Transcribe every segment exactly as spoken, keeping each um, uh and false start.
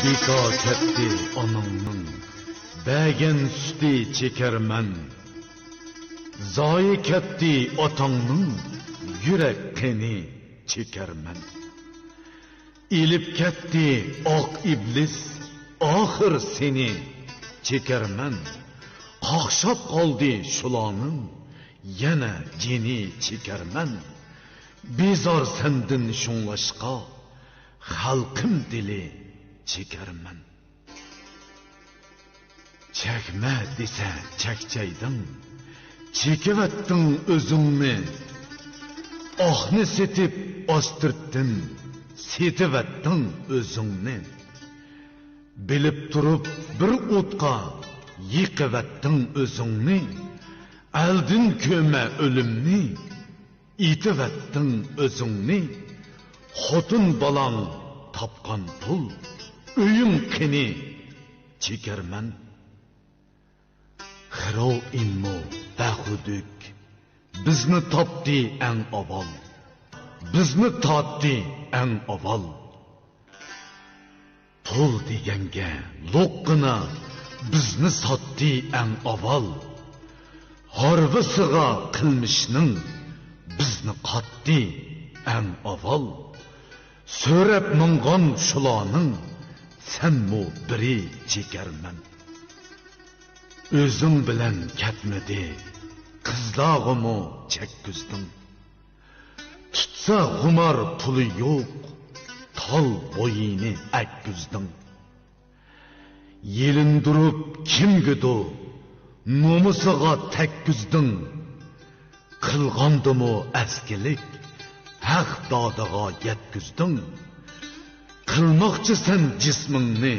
بىكار كەتتى ئاناڭنىڭ بەرگەن سۈتى چېكەرمەن. زايە كەتتى ئاتاڭنىڭ يۈرەك قېنى چېكەرمەن. ئېلىپ كەتتى ئاق ئىبلىس ئاخىر سېنى چېكەرمەن. قاقشاپ قالدى شۇلارنىڭ يەنە جېنى چېكەرمەن. بىزار سەندىن شۇڭلاشقا خەلقىم دىلى چېكەرمەن. چەكمە دېسە چەكچەيدىڭ، چېكىۋەتتىڭ ئۆزۈڭنى. ئاھنى سېتىپ ئاستىرتتىن سېتىۋەتتىڭ ئۆزۈڭنى. بىلىپ تۇرۇپ بىر ئوتقا يېقىۋەتتىڭ ئۆزۈڭنى. ئەلدىن كۆرمە ئۆلۈمنى، ئېتىۋەتتىڭ ئۆزۈڭنى. خوتۇن بالاڭ تاپقان پۇل، ئۆيۈڭ قېنى چېكەرمەن. خىرو ئىممۇ بەخۇدۈك بىزنى تاپتى ئەڭ ئاۋۋال. بىزنى تارتتى ئەڭ ئاۋۋال. پۇل دېگەنگە لوققىنا بىزنى ساتتى ئەڭ ئاۋۋال. ھارۋىسىغا قىلمىشنىڭ بىزنى قاتتى ئەڭ ئاۋۋال. سۆرەپ ماڭغان شۇلارنىڭ سەنمۇ بىرى چېكەرمەن. ئۆزۈڭ بىلەن كەتمىدى قىزلارغىمۇ چەككۈزدۈڭ. تۇتسا خۇمار پۇلى يوق، تال بويىنى ئەگكۈزدۈڭ. يېلىندۇرۇپ كىمگىدۇ نومۇسىغا تەگكۈزدۈڭ. قىلغاندىمۇ ئەسكىلىك ھەق دادىغا يەتكۈزدۈڭ. قىلماقچىسەن جىسمىڭنى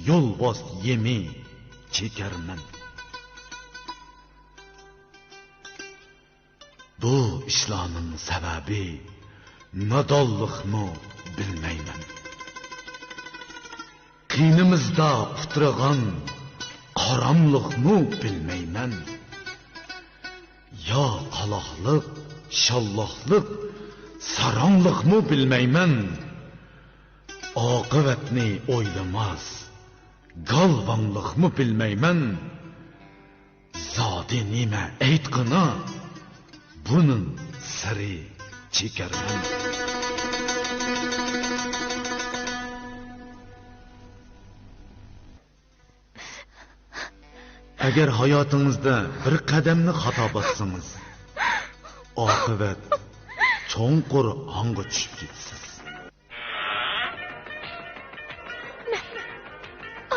يولۋاس يېمى چېكەرمەن. بۇ ئىشلارنىڭ سەۋەبى نادانلىقمۇ بىلمەيمەن. قېنىمىزدا پۇترىغان قاراملىقمۇ بىلمەيمەن. يا قالاقلىق، شاللاقلىق، ساراڭلىقمۇ بىلمەيمەن. ئاقىۋەتنى ئويلىماس، گالۋاڭلىقمۇ بىلمەيمەن. زادى نېمە ئېيتقىنا، بۇنىڭ سىرى چېكەرمەن. ئەگەر ھاياتىڭىزدا بىر قەدەمنى خاتا باسسىڭىز، ئاقىۋەت چوڭقۇر ھاڭغا چۈشۈپ كېتىسىز. مەن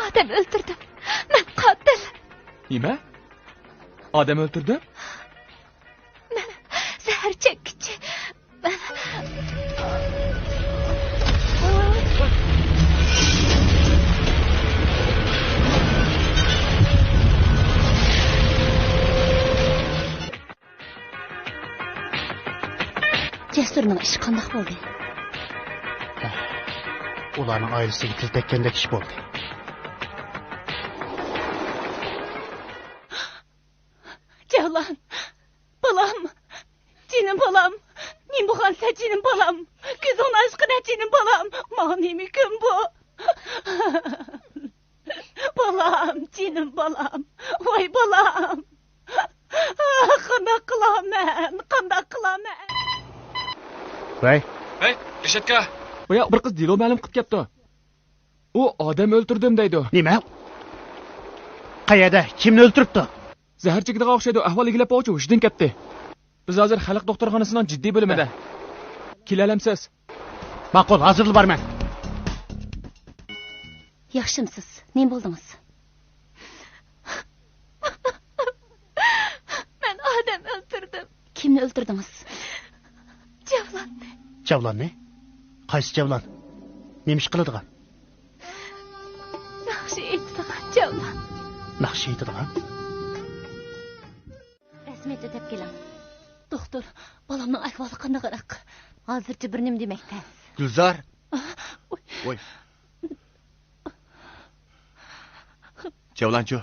ئادەم ئۆلتۈردۈم. مەن قاتىل. نېمە؟ ئادەم ئۆلتۈردۈم؟ مەن زەھەر چەككۈچى. مەن جەسۇرنىڭ ئىشى قانداق بولدى؟ ئۇلارنىڭ ئائىلىسىگە تىل تەگكەندەك ئىش بولدى. جەۋلان، بالام، جېنىم بالام، نېمە بولغانسەن جېنىم بالام؟ كۆزۈڭنى ئاچقىنە جېنىم بالام، ماڭا نېمە كۈن بۇ؟ بالام، جېنىم بالام، ۋاي بالام. ئاھ، قانداق قىلامەن، قانداق قىلامەن؟ ۋەي. ھەي، رىشاتكا! بايا بىر قىز دېلو مەلۇم قىلىپ كەپتۇ. ئۇ ئادەم ئۆلتۈردۈم دەيدۇ. نېمە؟ قەيەردە؟ كىمنى ئۆلتۈرۈپتۇ؟ زەھەر چېكىدىغان ئوخشايدۇ، ئەھۋال ئىگىلەپ بولغۇچە ھوشىدىن كەتتى. بىز ھازىر خەلق دوختۇرخانىسىنىڭ جىددىي بۆلۈمىدە. كېلەلەمسىز؟ ماقۇل، ھازىرلا بارىمەن. ياخشىمسىز؟ نېمە بولدىڭىز؟ مەن ئادەم ئۆلتۈردۈم. كىمنى ئۆلتۈردىڭىز؟ جەۋلاننى. جەۋلاننى؟ قايسى جەۋلان؟ نېمە ئىش قىلىدىغان؟ ناخشا ئېيتىدىغان جەۋلان. ناخشا ئېيتىدىغان؟ رەسمىيەت ئۆتەپ كېلىڭ. دوختۇر، بالامنىڭ ئەھۋالى قانداقراق؟ ھازىرچە بىر نېمە دېمەك تەس. گۈلزار! ئۇي. ۋوي. جەۋلانچۇ؟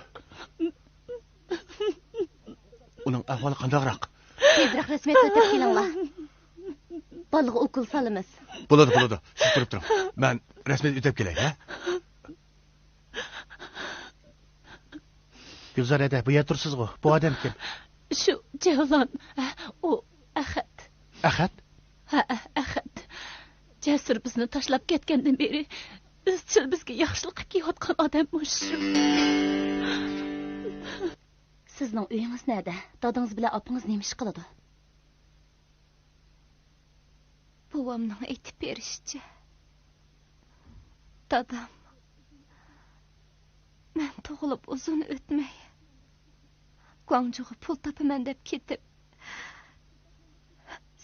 ئۇنىڭ ئەھۋالى قانداقراق؟ تېزرەك رەسمىيەت ئۆتەپ كېلىڭلار. بالىغا ئوكۇل سالىمىز. بولىدۇ، بولىدۇ. سىز تۇرۇپ تۇرۇڭ. مەن رەسمىيەت ئۆتەپ كېلەي، ھە؟ گۈلزار ھەدە، بۇ يەردە تۇرسىزغۇ؟ بۇ ئادەم كىم؟ شۇ جەۋلان. ھە، ئۇ ئەخەت. ئەخەت؟ ھە، ئەخەت. جەسۇر بىزنى تاشلاپ كەتكەندىن بېرى ئىزچىل بىزگە ياخشىلىق قىلىپ كېلىۋاتقان ئادەم مۇشۇ. سىزنىڭ ئۆيىڭىز نەدە؟ دادىڭىز بىلەن ئاپىڭىز نېمە ئىش قىلىدۇ؟ بوۋامنىڭ ئېيتىپ بېرىشىچە، دادام مەن تۇغۇلۇپ ئۇزۇن ئۆتمەي، گۇاڭجۇغا پۇل تاپىمەن دەپ كېتىپ،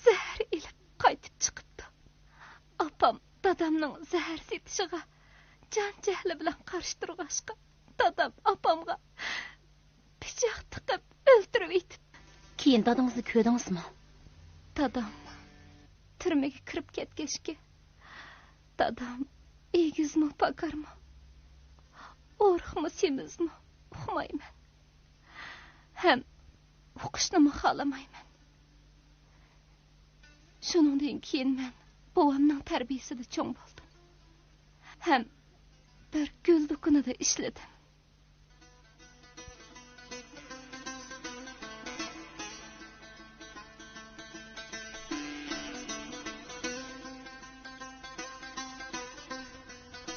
زەھەر ئېلىپ قايتىپ چىقىپتۇ. ئاپام دادامنىڭ زەھەر سېتىشىغا جان جەھلى بىلەن قارشى تۇرغاچقا، دادام ئاپامغا پىچاق تىقىپ ئۆلتۈرۈۋېتىپتۇ. كېيىن دادىڭىزنى كۆردىڭىزمۇ؟ دادام تۈرمىگە كىرىپ كەتكەچكە، دادام ئېگىزمۇ، پاكارمۇ، ئورۇقمۇ، سېمىزمۇ ئۇقمايمەن. ھەم ئۇقۇشنىمۇ خالىمايمەن. شۇنىڭدىن كېيىن مەن بوۋامنىڭ تەربىيىسىدە چوڭ بولدۇم. ھەم بىر گۈل دۇكىنىدا ئىشلىدىم.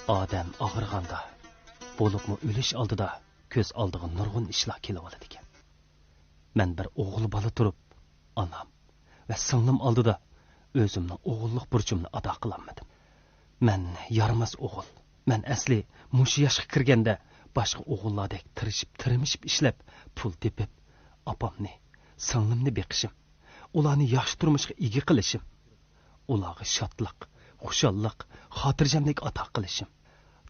ئادەم ئاغرىغاندا، بولۇپمۇ ئۆلۈش ئالدىدا كۆز ئالدىغا نۇرغۇن ئىشلار كېلىۋالىدىكەن. مەن بىر ئوغۇل بالا تۇرۇپ، ئانام ۋە سىڭلىم ئالدىدا ئۆزۈمنىڭ ئوغۇللۇق بۇرچۇمنى ئادا قىلالمىدىم. مەن يارىماس ئوغۇل. مەن ئەسلى مۇشۇ ياشقا كىرگەندە باشقا ئوغۇللاردەك تىرىشىپ، تىرمىشىپ ئىشلەپ، پۇل تېپىپ، ئاپامنى، سىڭلىمنى بېقىشىم، ئۇلارنى ياخشى تۇرمۇشقا ئىگە قىلىشىم، ئۇلارغا شادلىق، خۇشاللىق، خاتىرجەملىك ئاتا قىلىشىم،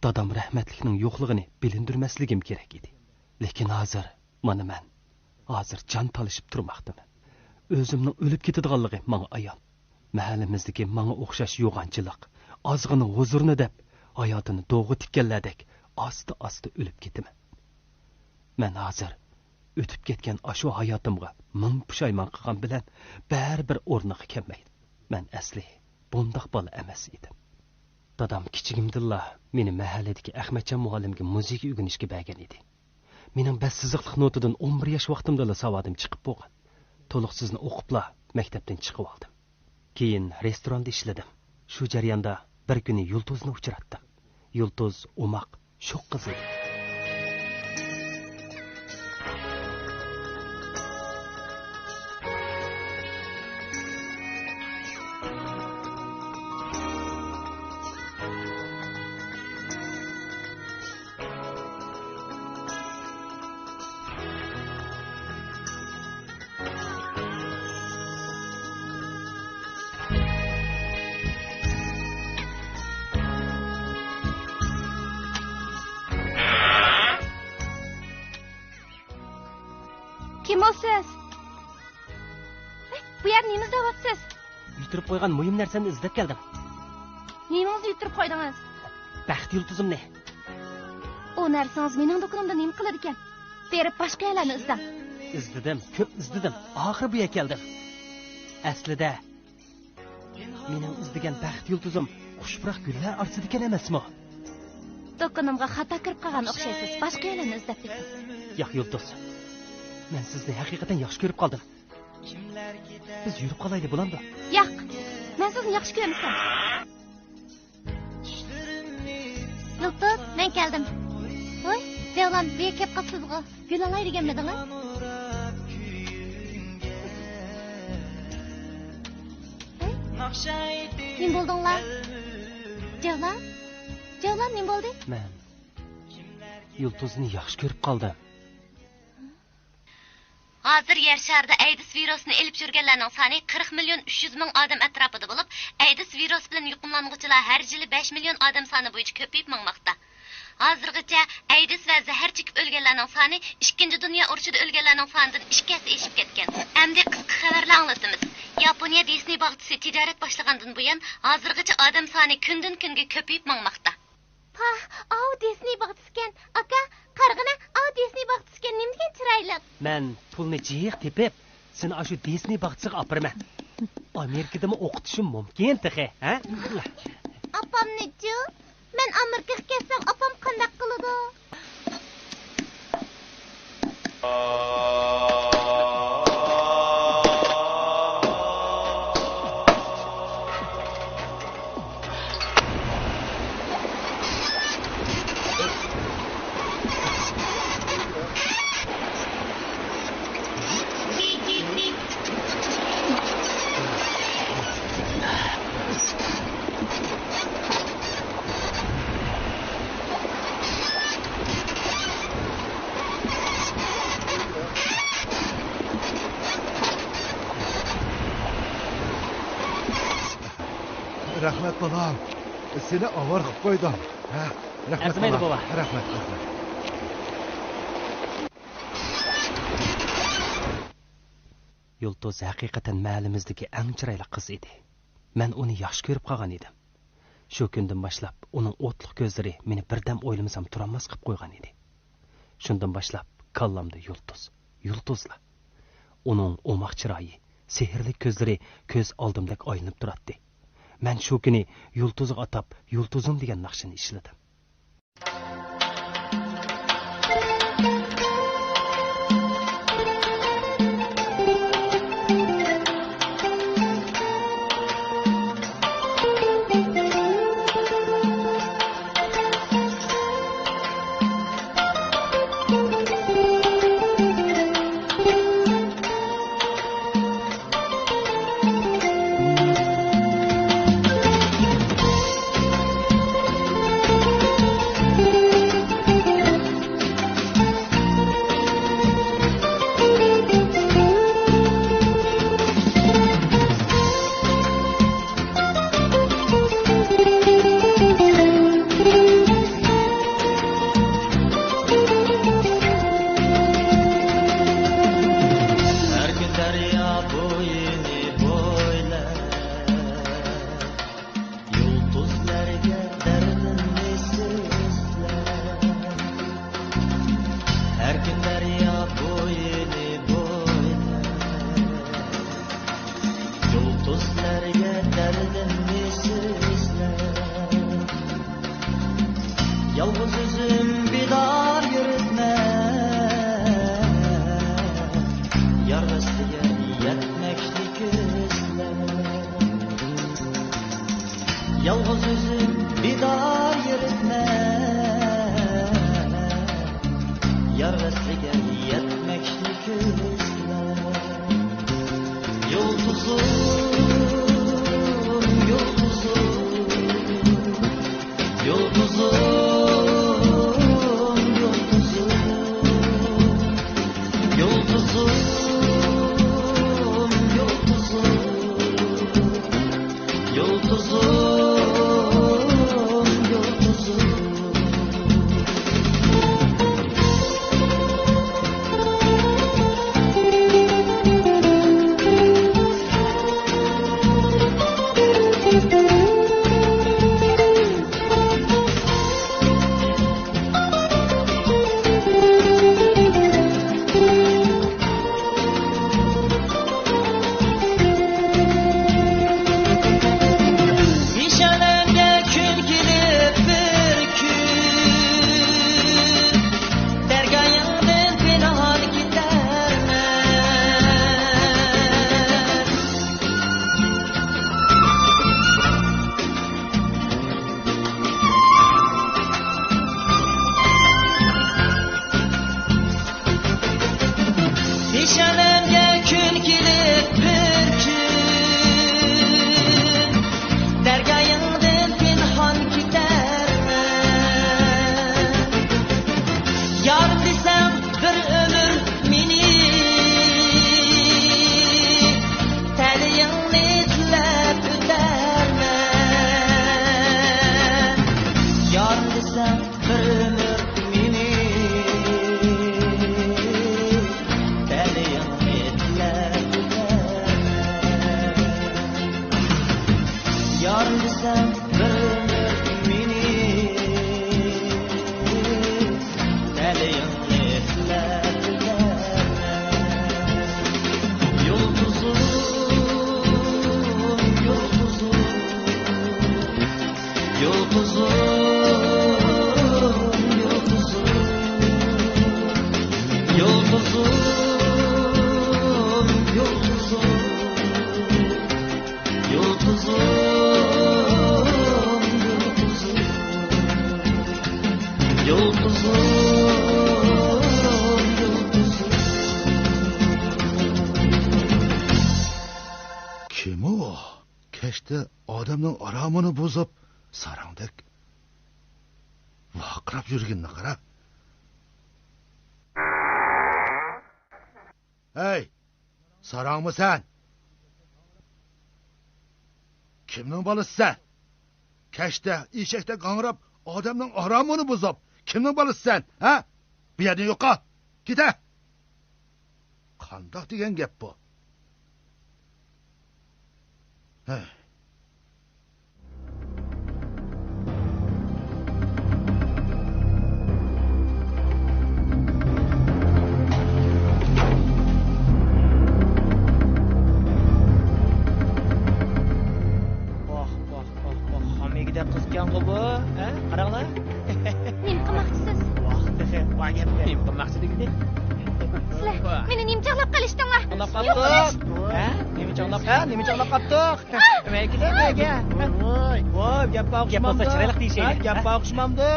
دادام رەھمەتلىكنىڭ يوقلۇقىنى بىلىندۈرمەسلىكىم كېرەك ئىدى. لېكىن ھازىر، مانا مەن، ھازىر جان تالىشىپ تۇرماقتىمەن. ئۆزۈمنىڭ ئۆلۈپ كېتىدىغانلىقى ماڭا ئايان. مەھەللىمىزدىكى ماڭا ئوخشاش يوغانچىلىق، ئازغىنە ھۇزۇرنى دەپ، ھاياتىنى دوغا تىككەنلەردەك ئاستا-ئاستا ئۆلۈپ كېتىمەن. مەن ھازىر ئۆتۈپ كەتكەن ئاشۇ ھاياتىمغا مىڭ پۇشايمان قىلغان بىلەن بەرىبىر ئورنىغا كەلمەيدۇ. مەن ئەسلى بۇنداق بالا ئەمەس ئىدىم. دادام كىچىكىمدىنلا مېنى مەھەللىدىكى ئەخمەتجان مۇئەللىمگە مۇزىكا ئۆگىنىشكە بەرگەن ئىدى. مېنىڭ بەش سىزىقلىق نوتىدىن ئون بىر ياش ۋاقتىمدىلا ساۋادىم چىقىپ بولغان. تولۇقسىزنى ئوقۇپلا مەكتەپتىن چىقىۋالدىم. كېيىن رېستوراندا ئىشلىدىم. شۇ جەرياندا بىر كۈنى يۇلتۇزنى ئۇچراتتىم. يۇلتۇز ئوماق، شوخ قىز ئىدى. كىم ئۇ سىز؟ بۇ يەردە نېمە ئىزدەۋاتىسىز؟ يۈتتۈرۈپ قويغان مۇھىم نەرسەمنى ئىزدەپ كەلدىم. نېمىڭىزنى يۈتتۈرۈپ قويدىڭىز؟ بەخت يۇلتۇزۇمنى. ئۇ نەرسىڭىز مېنىڭ دۇكىنىمدا نېمە قىلىدىكەن؟ بېرىپ باشقا يەرلەرنى ئىزدەڭ. ئىزدىدىم، كۆپ ئىزدىدىم. ئاخىرى بۇ يەرگە كەلدىم. ئەسلىدە، مېنىڭ ئىزدىگەن بەخت يۇلتۇزۇم خۇش پۇراق گۈللەر ئارىسىدىكەن ئەمەسمۇ؟ دۇكىنىمغا خاتا كىرىپ قالغان ئوخشايسىز. باشقا يەرلەرنى ئىزدەپ بېقىڭ. ياق، يۇلتۇز. مەن سىزنى ھەقىقەتەن ياخشى كۆرۈپ قالدىم. بىز يۈرۈپ قالايلى، بولامدۇ؟ ياق، مەن سىزنى ياخشى كۆرمىسەم. يۇلتۇز، مەن كەلدىم. ۋاي، جەۋلان، بۇ يەرگە كەپ قاپسىزغۇ. گۈل ئالاي دېگەنمىدىڭىز؟ ۋاي، نېمە بولدۇڭلار؟ جەۋلان، جەۋلان، نېمە بولدى؟ مەن يۇلتۇزنى ياخشى كۆرۈپ قالدىم. ھازىر يەر شارىدا ئەيدىز ۋىرۇسىنى ئېلىپ يۈرگەنلەرنىڭ سانى قىرىق مىليون ئۈچ يۈز مىڭ ئادەم ئەتراپىدا بولۇپ، ئەيدىز ۋىرۇسى بىلەن يۇقۇملانغۇچىلار ھەر يىلى بەش مىليون ئادەم سانى بويىچە كۆپىيىپ ماڭماقتا. ھازىرغىچە ئەيدىز ۋە زەھەر چېكىپ ئۆلگەنلەرنىڭ سانى ئىككىنچى دۇنيا ئۇرۇشىدا ئۆلگەنلەرنىڭ سانىدىن ئىككى ھەسسە ئېشىپ كەتكەن. ئەمدى قىسقا خەۋەرلەر ئاڭلىتىمىز. ياپونىيە دىسنېي باغچىسى تىجارەت باشلىغاندىن بۇيان، ھازىرغىچە ئادەم سانى كۈندىن-كۈنگە كۆپىيىپ ماڭماقتا. پاھ، ئاۋۇ دىسنېي باغچىسىكەن. ئاكا، قارىغىنا، ئاۋۇ دىسنېي باغچىسىكەن. نېمىدېگەن چىرايلىق. مەن پۇلنى جىق تېپىپ، سېنى ئاشۇ دىسنېي باغچىسىغا ئاپىرىمەن. ئامېرىكىدىمۇ ئوقۇتۇشۇم مۇمكىن تېخى، ھە؟ ئاپامنىچۇ؟ مەن ئامېرىكىغا كەتسەم، ئاپام قانداق قىلىدۇ؟ رەھمەت، بالام. سېنى ئاۋارە قىلىپ قويدۇم. ھە، رەھمەت، ئەرزىمەيدۇ، بالام. بوۋا. رەھمەت، رەھمەت. يۇلتۇز ھەقىقەتەن مەھەللىمىزدىكى ئەڭ چىرايلىق قىز ئىدى. مەن ئۇنى ياخشى كۆرۈپ قالغان ئىدىم. شۇ كۈندىن باشلاپ ئۇنىڭ ئوتلۇق كۆزلىرى مېنى بىردەم ئويلىمىسام تۇرالماس قىلىپ قويغان ئىدى. شۇندىن باشلاپ كاللامدا يۇلتۇز، يۇلتۇزلا. ئۇنىڭ ئوماق چىرايى، سېھىرلىك كۆزلىرى كۆز ئالدىمدەك ئايلىنىپ تۇراتتى. مەن شۇ كۈنى يۇلتۇزغا ئاتاپ يۇلتۇزۇم دېگەن ناخشىنى ئىشلىدىم. ھەر كۈن دەريا بويىنى بويلاپ، يۇلتۇزلارغا دەردىمنى سۆزلەپ، ھەر كۈن دەريا بويىنى بويلاپ، يۇلتۇزلارغا دەردىمنى سۆزلەپ، يالغۇز ئۆزۈم بىدار يۈرۈپمەن، يار ۋەسلىگە يەتمەكچى كۆزلەپ. يالغۇز ئۆزۈم بىدار يۈرۈپمەن، يار ۋەسلىگە يەتمەكچى كۆزلەپ. يۇلتۇزۇم، يۇلتۇزۇم، يۇلتۇزۇم، يۇلتۇزۇم، يۇلتۇزۇم، يۇلتۇزۇم، يۇلتۇزۇم، يۇلتۇزۇم. پېشانەڭگە كۈن كېلىپ بىر كۈن، دەرگاھىڭدىن پىنھان كېتەرمەن. پېشانەڭگە كۈن كېلىپ بىر كۈن، دەرگاھىڭدىن پىنھان كېتەرمەن. يارىم دېسەڭ بىر ئۆمۈر مېنى، تەلىيىڭنى تىلەپ ئۆتەرمەن. يارىم دېسەڭ بىر ئۆمۈر مېنى، تەلىيىڭنى تىلەپ ئۆتەرمەن. يار دېسەڭ بىر ئۆمۈر مېنى، تەلىيىڭنى تىلەپ ئۆتەرمەن. يۇلتۇزۇم، يۇلتۇزۇم، يۇلتۇزۇم، يۇلتۇزۇم، يۇلتۇزۇم، مۇنى بۇزۇپ، ساراڭدەك ۋارقىراپ يۈرگىنىنى قارا. ھەي، ساراڭمۇ سەن؟ كىمنىڭ بالىسى سەن؟ كەچتە ئېشەكتەك ھاڭراپ، ئادەمنىڭ ئارامىنى بۇزۇپ، كىمنىڭ بالىسى سەن؟ ھە؟ بۇ يەردىن يوقال! كېتە! قانداق دېگەن گەپ بۇ؟ ھە. ۋاھ، ۋاھ، ۋاھ، ۋاھ، ھامىگىدەك قىزكەنغۇ بۇ، ھە؟ قاراڭلار. نېمە قىلماقچىسىز؟ ۋاھ، تېخى بار گەپكەن. نېمە قىلماقچى دېگىنى؟ سىلەر مېنى نېمە چاغلاپ قېلىشتىڭلار؟ چاغلاپ قاپتۇق. ھە؟ نېمە چاغلاپ، ھە؟ نېمە چاغلاپ قاپتۇق؟ مەن كېلەي، مەن كېلەي. ۋاي، گەپ باقۇشمامدۇ؟ گەپ بولسا چىرايلىق دېيىشەيلى. ھە؟ گەپ باقۇشمامدۇ؟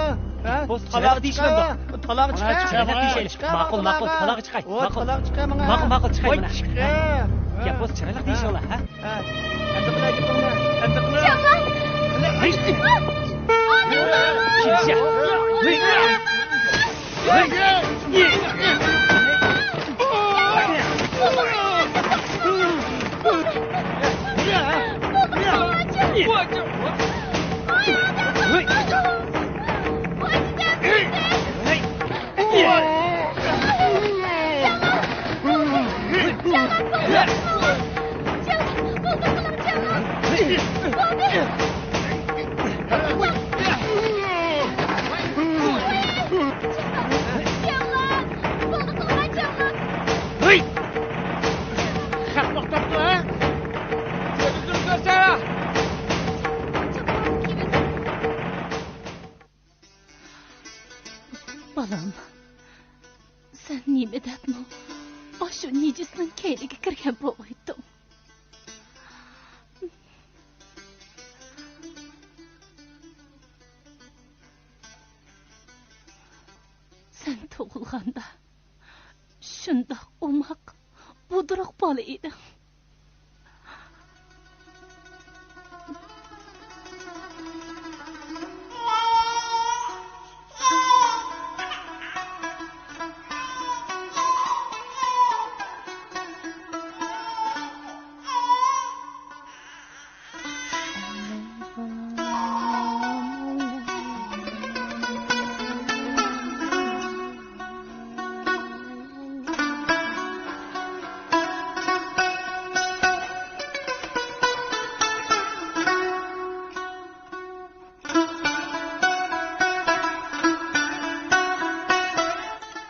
ھە؟ بولسا چىرايلىق دېيىشمامدۇ؟ تالاغا چىقاي. چىرايلىق دېيىشەيلى. ماقۇل، ماقۇل، تالاغا چىقاي. ۋاي، ماقۇل. تالاغا چىقاي ماڭا. ماقۇل، ماقۇل، چىقاي مانا. ۋاي، چىقاي. گەپ بولسا چىرايلىق دېيىشىڭلار، ھە؟ ھە. ئەمدى قىلاي گېپىڭنى. ئەمدى قىلاي. جامال! ھەي! بالام، سەن نېمە دەپمۇ ئاشۇ نىجىسنىڭ كەينىگە كىرگەن بولغىيتتۇڭ؟ سەن تۇغۇلغاندا شۇنداق ئوماق، بۇدرۇق بالا ئىدىڭ.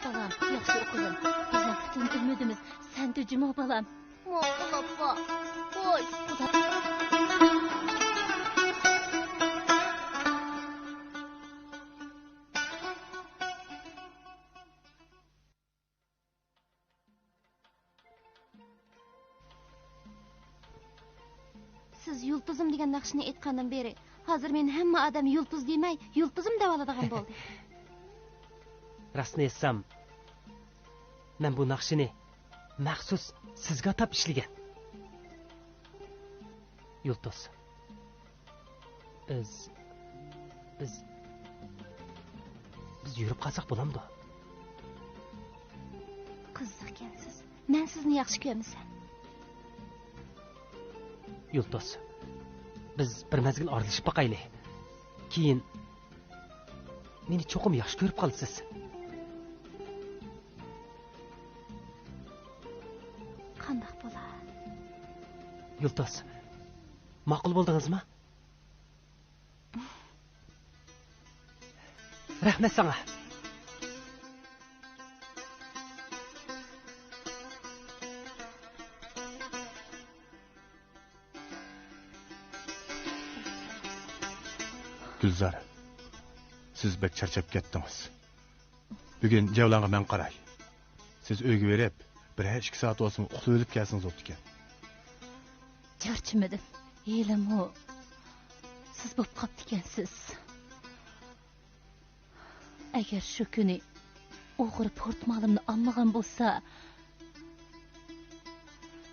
بالام، ياخشى ئوقۇغىن. بىزنىڭ پۈتۈن ئۈمىدىمىز سەندە جۇمۇ، بالام. ماقۇل، ئاپا. خوش. سىز يۇلتۇزۇم دېگەن ناخشىنى ئېيتقاندىن بېرى، ھازىر مېنى ھەممە ئادەم يۇلتۇز دېمەي، يۇلتۇزۇم دەۋالىدىغان بولدى. راستىنى ئېيتسام، مەن بۇ ناخشىنى مەخسۇس سىزگە ئاتاپ ئىشلىگەن. يۇلتۇز. بىز، بىز، بىز يۈرۈپ قالساق بولامدۇ؟ قىزىقكەنسىز. مەن سىزنى ياخشى كۆرمىسەم. يۇلتۇز، بىز بىر مەزگىل ئارىلىشىپ باقايلى. كېيىن مېنى چوقۇم ياخشى كۆرۈپ قالىسىز. قانداق بولا؟ يۇلتۇز، ماقۇل بولدىڭىزمۇ؟ رەھمەت ساڭا. گۈلزار، سىز بەك چارچاپ كەتتىڭىز. بۈگۈن جەۋلانغا مەن قاراي. سىز ئۆيگە بېرىپ، بىرەر ئىككى سائەت بولسىمۇ ئۇخلىۋېلىپ كەلسىڭىز بوپتىكەن. چارچىمىدىم. ھېلىمۇ سىز بوپ قاپتىكەنسىز. ئەگەر شۇ كۈنى ئوغرى پورتمالىمنى ئالمىغان بولسا،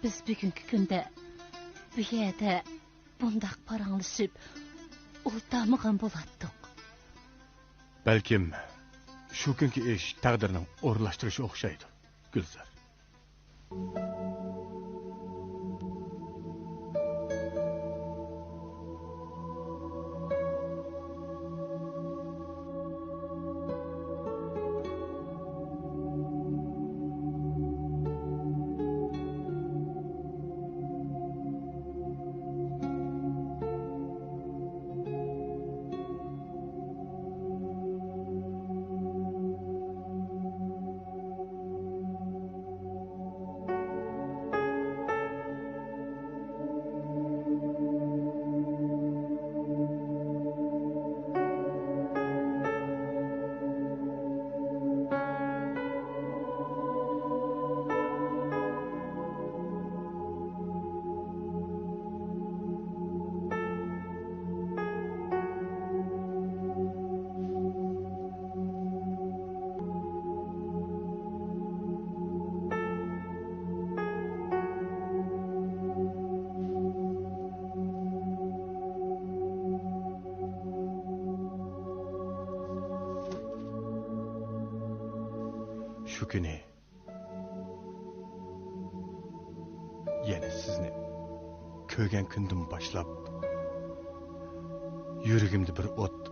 بىز بۈگۈنكى كۈندە بۇ يەردە بۇنداق پاراڭلىشىپ، ئولتۇرمىغان بولاتتۇق. بەلكىم شۇ كۈنكى ئىش تەقدىرنىڭ ئورۇنلاشتۇرۇشى ئوخشايدۇ، گۈلزار. شۇ كۈنى يەنە سىزنى كۆرگەن كۈندىن باشلاپ، يۈرىكىمدە بىر ئوت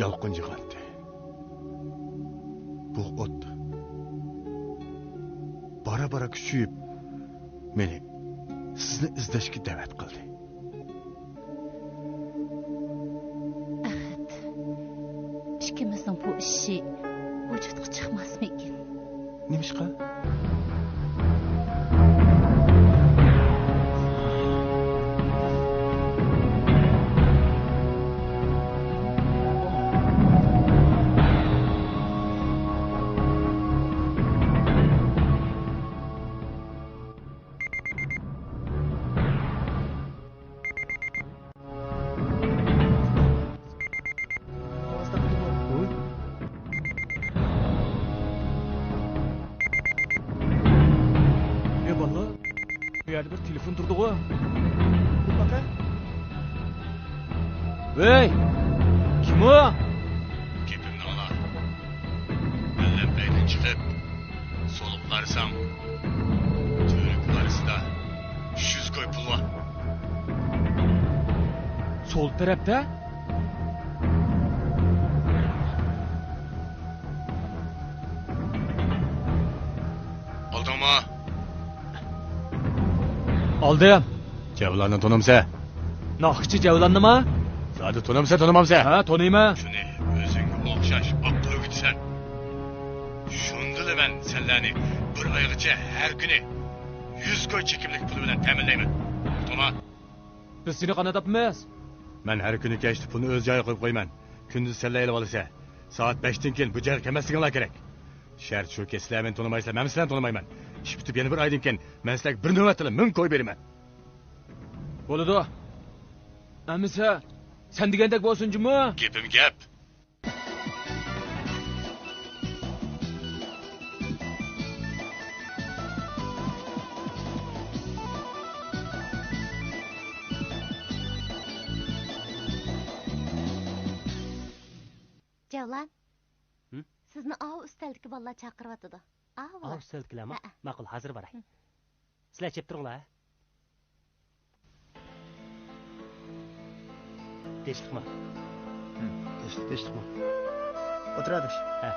يالقۇنجىغانتى. بۇ ئوت بارا-بارا كۈچىيىپ، مېنى سىزنى ئىزدەشكە دەۋەت قىلدى. ئەخەت، ئىككىمىزنىڭ بۇ ئىشى ۋۇجۇدقا چىقماسمىكىن؟ نېمىشقا؟ ئەي بالىلار، بۇ يەردە بىر تېلېفون تۇرىدىغۇ؟ ۋەي، كىم ئۇ؟ گېپىمنى ئاڭلا. مەن لەپەيدىن چىقىپ، سولۇپ قارىسام، تۈۋرۈك ئارىسىدا ئۈچ يۈز كوي پۇل بار. سول تەرەپتە؟ ئالدىڭمۇ؟ ئالدىم. جەۋلاننى تونۇمسەن؟ ناخشىچى جەۋلاننىما؟ زادى تونۇمسەن، تونۇمامسەن؟ ھە، تونۇيمەن. شۇنى ئۆزۈڭگە ئوخشاش ئاق تۆگىدىسەن. شۇندىلا مەن سەنلەرنى بىر ئايغىچە ھەر كۈنى يۈز كوي چېكىملىك پۇل بىلەن تەمىنلەيمەن. توما. بىز سېنى قانداق تاپىمىز؟ مەن ھەر كۈنى كەچتە پۇلنى ئۆز جايىغا قويۇپ قويىمەن. كۈندۈز سەنلەر ئېلىۋالىسەن. سائەت بەشتىن كېيىن بۇ جايغا كەلمەسلىكىڭلار كېرەك. شەرت شۇكى، سىلەر مېنى تونۇمايسىلەر، مەنمۇ سىلەرنى تونۇمايمەن. ئىش پۈتۈپ يەنە بىر ئايدىن كېيىن مەن سىلەرگە بىر نۆۋەتتىلا مىڭ كوي بېرىمەن. بولىدۇ. ئەمىسە، سەن دېگەندەك بولسۇن جۇمۇ. گېپىم گەپ. جەۋلان، ھىم؟ سىزنى ئاۋۇ ئۈستەلدىكى بالىلار چاقىرىۋاتىدۇ. ئاۋۇ ئاۋۇ ئۈستەلدىكىلەرمۇ؟ ھەئە. ماقۇل، ھازىر باراي. ھىم. سىلەر چېپ تۇرۇڭلار. تىنچلىقمۇ؟ ھىم، تىنچلىق، تىنچلىقمۇ؟ ئولتۇر ئاداش. ھە.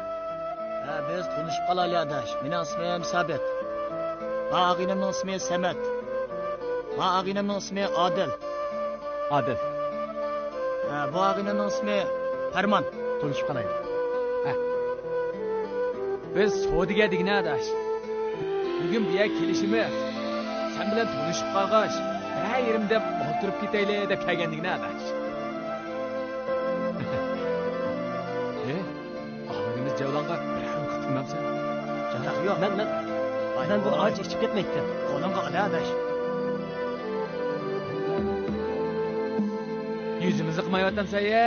ھە، بىز تونۇشۇپ قالايلى ئاداش. مېنىڭ ئىسمىم سابىت. ما ئاغىنەمنىڭ ئىسمى سەمەت. ما ئاغىنەمنىڭ ئىسمى ئادىل. ئادىل. ھە، بۇ ئاغىنەمنىڭ ئىسمى پەرمان. تونۇشۇپ قالايلى. ھە. بىز سودىگەر دېگىنە ئاداش. بۈگۈن بۇ يەرگە كېلىشىمىز، سەن بىلەن تونۇشۇپ قالغاچ، ھە يېرىم دەم ئولتۇرۇپ كېتەيلى دەپ كەلگەن دېگىنە ئاداش. ھە؟ ئاغىنىمىز جەۋلانغا بىرەر قۇت قىلمامسەن؟ ياق، ياق. مەن، مەن، مەن بۇنى ئانچە ئىچىپ كەتمەيتتىم. قولۇڭغا ئال ئاداش. يۈزىمىزنى قىمايۋاتامسەن يا؟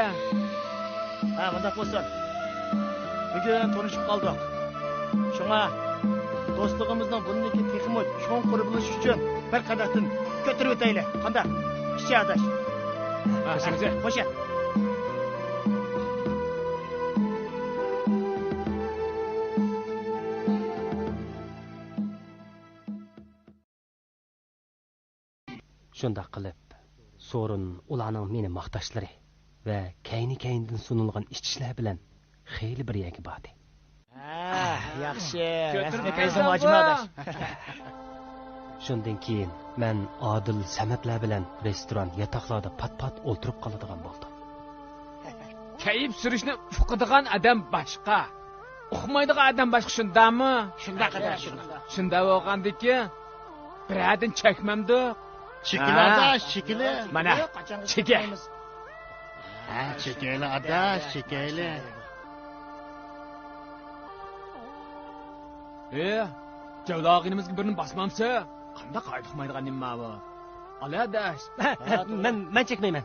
ھە، مۇنداق بولسۇن. بۈگۈن تونۇشۇپ قالدۇق. شۇڭا دوستلۇقىمىزنىڭ بۇندىن كېيىن تېخىمۇ چوڭقۇر بولۇشى ئۈچۈن بىر قەدەھتىن كۆتۈرۈۋېتەيلى. قانداق؟ ئىچە ئاداش. ھە، خوش. شۇنداق قىلىپ، سورۇن ئۇلارنىڭ مېنى ماختاشلىرى ۋە كەينى-كەينىدىن سۇنۇلغان ئىچىشلەر بىلەن خېلى بىر يەرگە باردى. ھە، ياخشى. كۆتۈرۈپ قويساڭ، ھاجىم ئاداش. شۇندىن كېيىن مەن ئادىل سەمەتلەر بىلەن رېستوران، ياتاقلاردا پات-پات ئولتۇرۇپ قالىدىغان بولدۇم. كەيپ سۈرۈشنى ئۇقىدىغان ئادەم باشقا، ئۇقمايدىغان ئادەم باشقا، شۇنداقمۇ؟ شۇنداق ئاداش، شۇنداق. شۇنداق بولغاندىكىن، بىرەردىن چەكمەمدۇق. چېكىلە ھە. ئاداش، چېكىلە. مانا، چېكە. ھە، چېكەيلى ئاداش، چېكەيلى. ئى، جەۋلان ئاغىنىمىزگە بىرنى باسمامسە؟ قانداق ھايدۇقمايدىغان نېمە ماۋۇ؟ ئالە ئاداش. مەن، مەن چەكمەيمەن.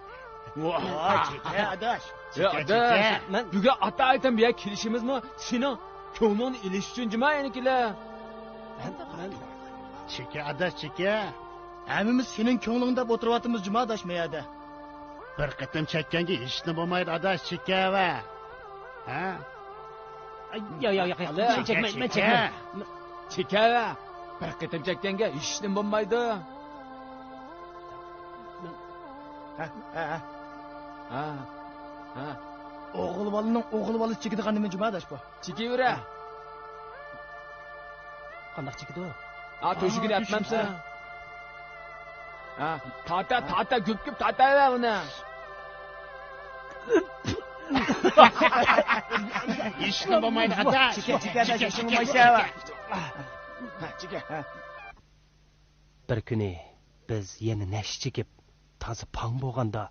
ۋاي، چېكە ئاداش. ئى، ئاداش، مەن بۈگۈن ئاتا ئايتام بىيە كېلىشىمىزمۇ سېنىڭ كۆڭلۈڭنى ئېلىش ئۈچۈن جۇما يەنىكىلە. مەن، مەن چېكە ئاداش، چېكە. ھەممىمىز سېنىڭ كۆڭلۈڭ دەپ ئولتۇرۇۋاتىمىز جۇما ئاداش مەيەدە. بىر قېتىم چەككەنگە ھېچنېمە بولمايدۇ ئاداش، چېكەۋە. ھە؟ ياق، ياق، ياق، ياق. مەن چەكمەي، مەن چەكمەي. چېكەۋە. بىر قېتىم چەككەنگە ھېچنېمە بولمايدۇ. ھە، ھە، ھە. ھە، ھە. ئوغۇل بالىنىڭ ئوغۇل بالىسى چېكىدىغان نېمە جۇما ئاداش بۇ؟ چېكىۋېرە. قانداق چېكىدۇ؟ ھە، تۆشۈكىنى ئەپمەمسەن؟ ھە، تارتا، تارتا، گۈپ-گۈپ تارتاۋەر ئۇنى. ھېچنېمە بولمايدۇ، ئاتا. چېكە، چېكە، چېكە، چېكە. بىر كۈنى بىز يەنە نەشە چېكىپ، تازا پاڭ بولغاندا،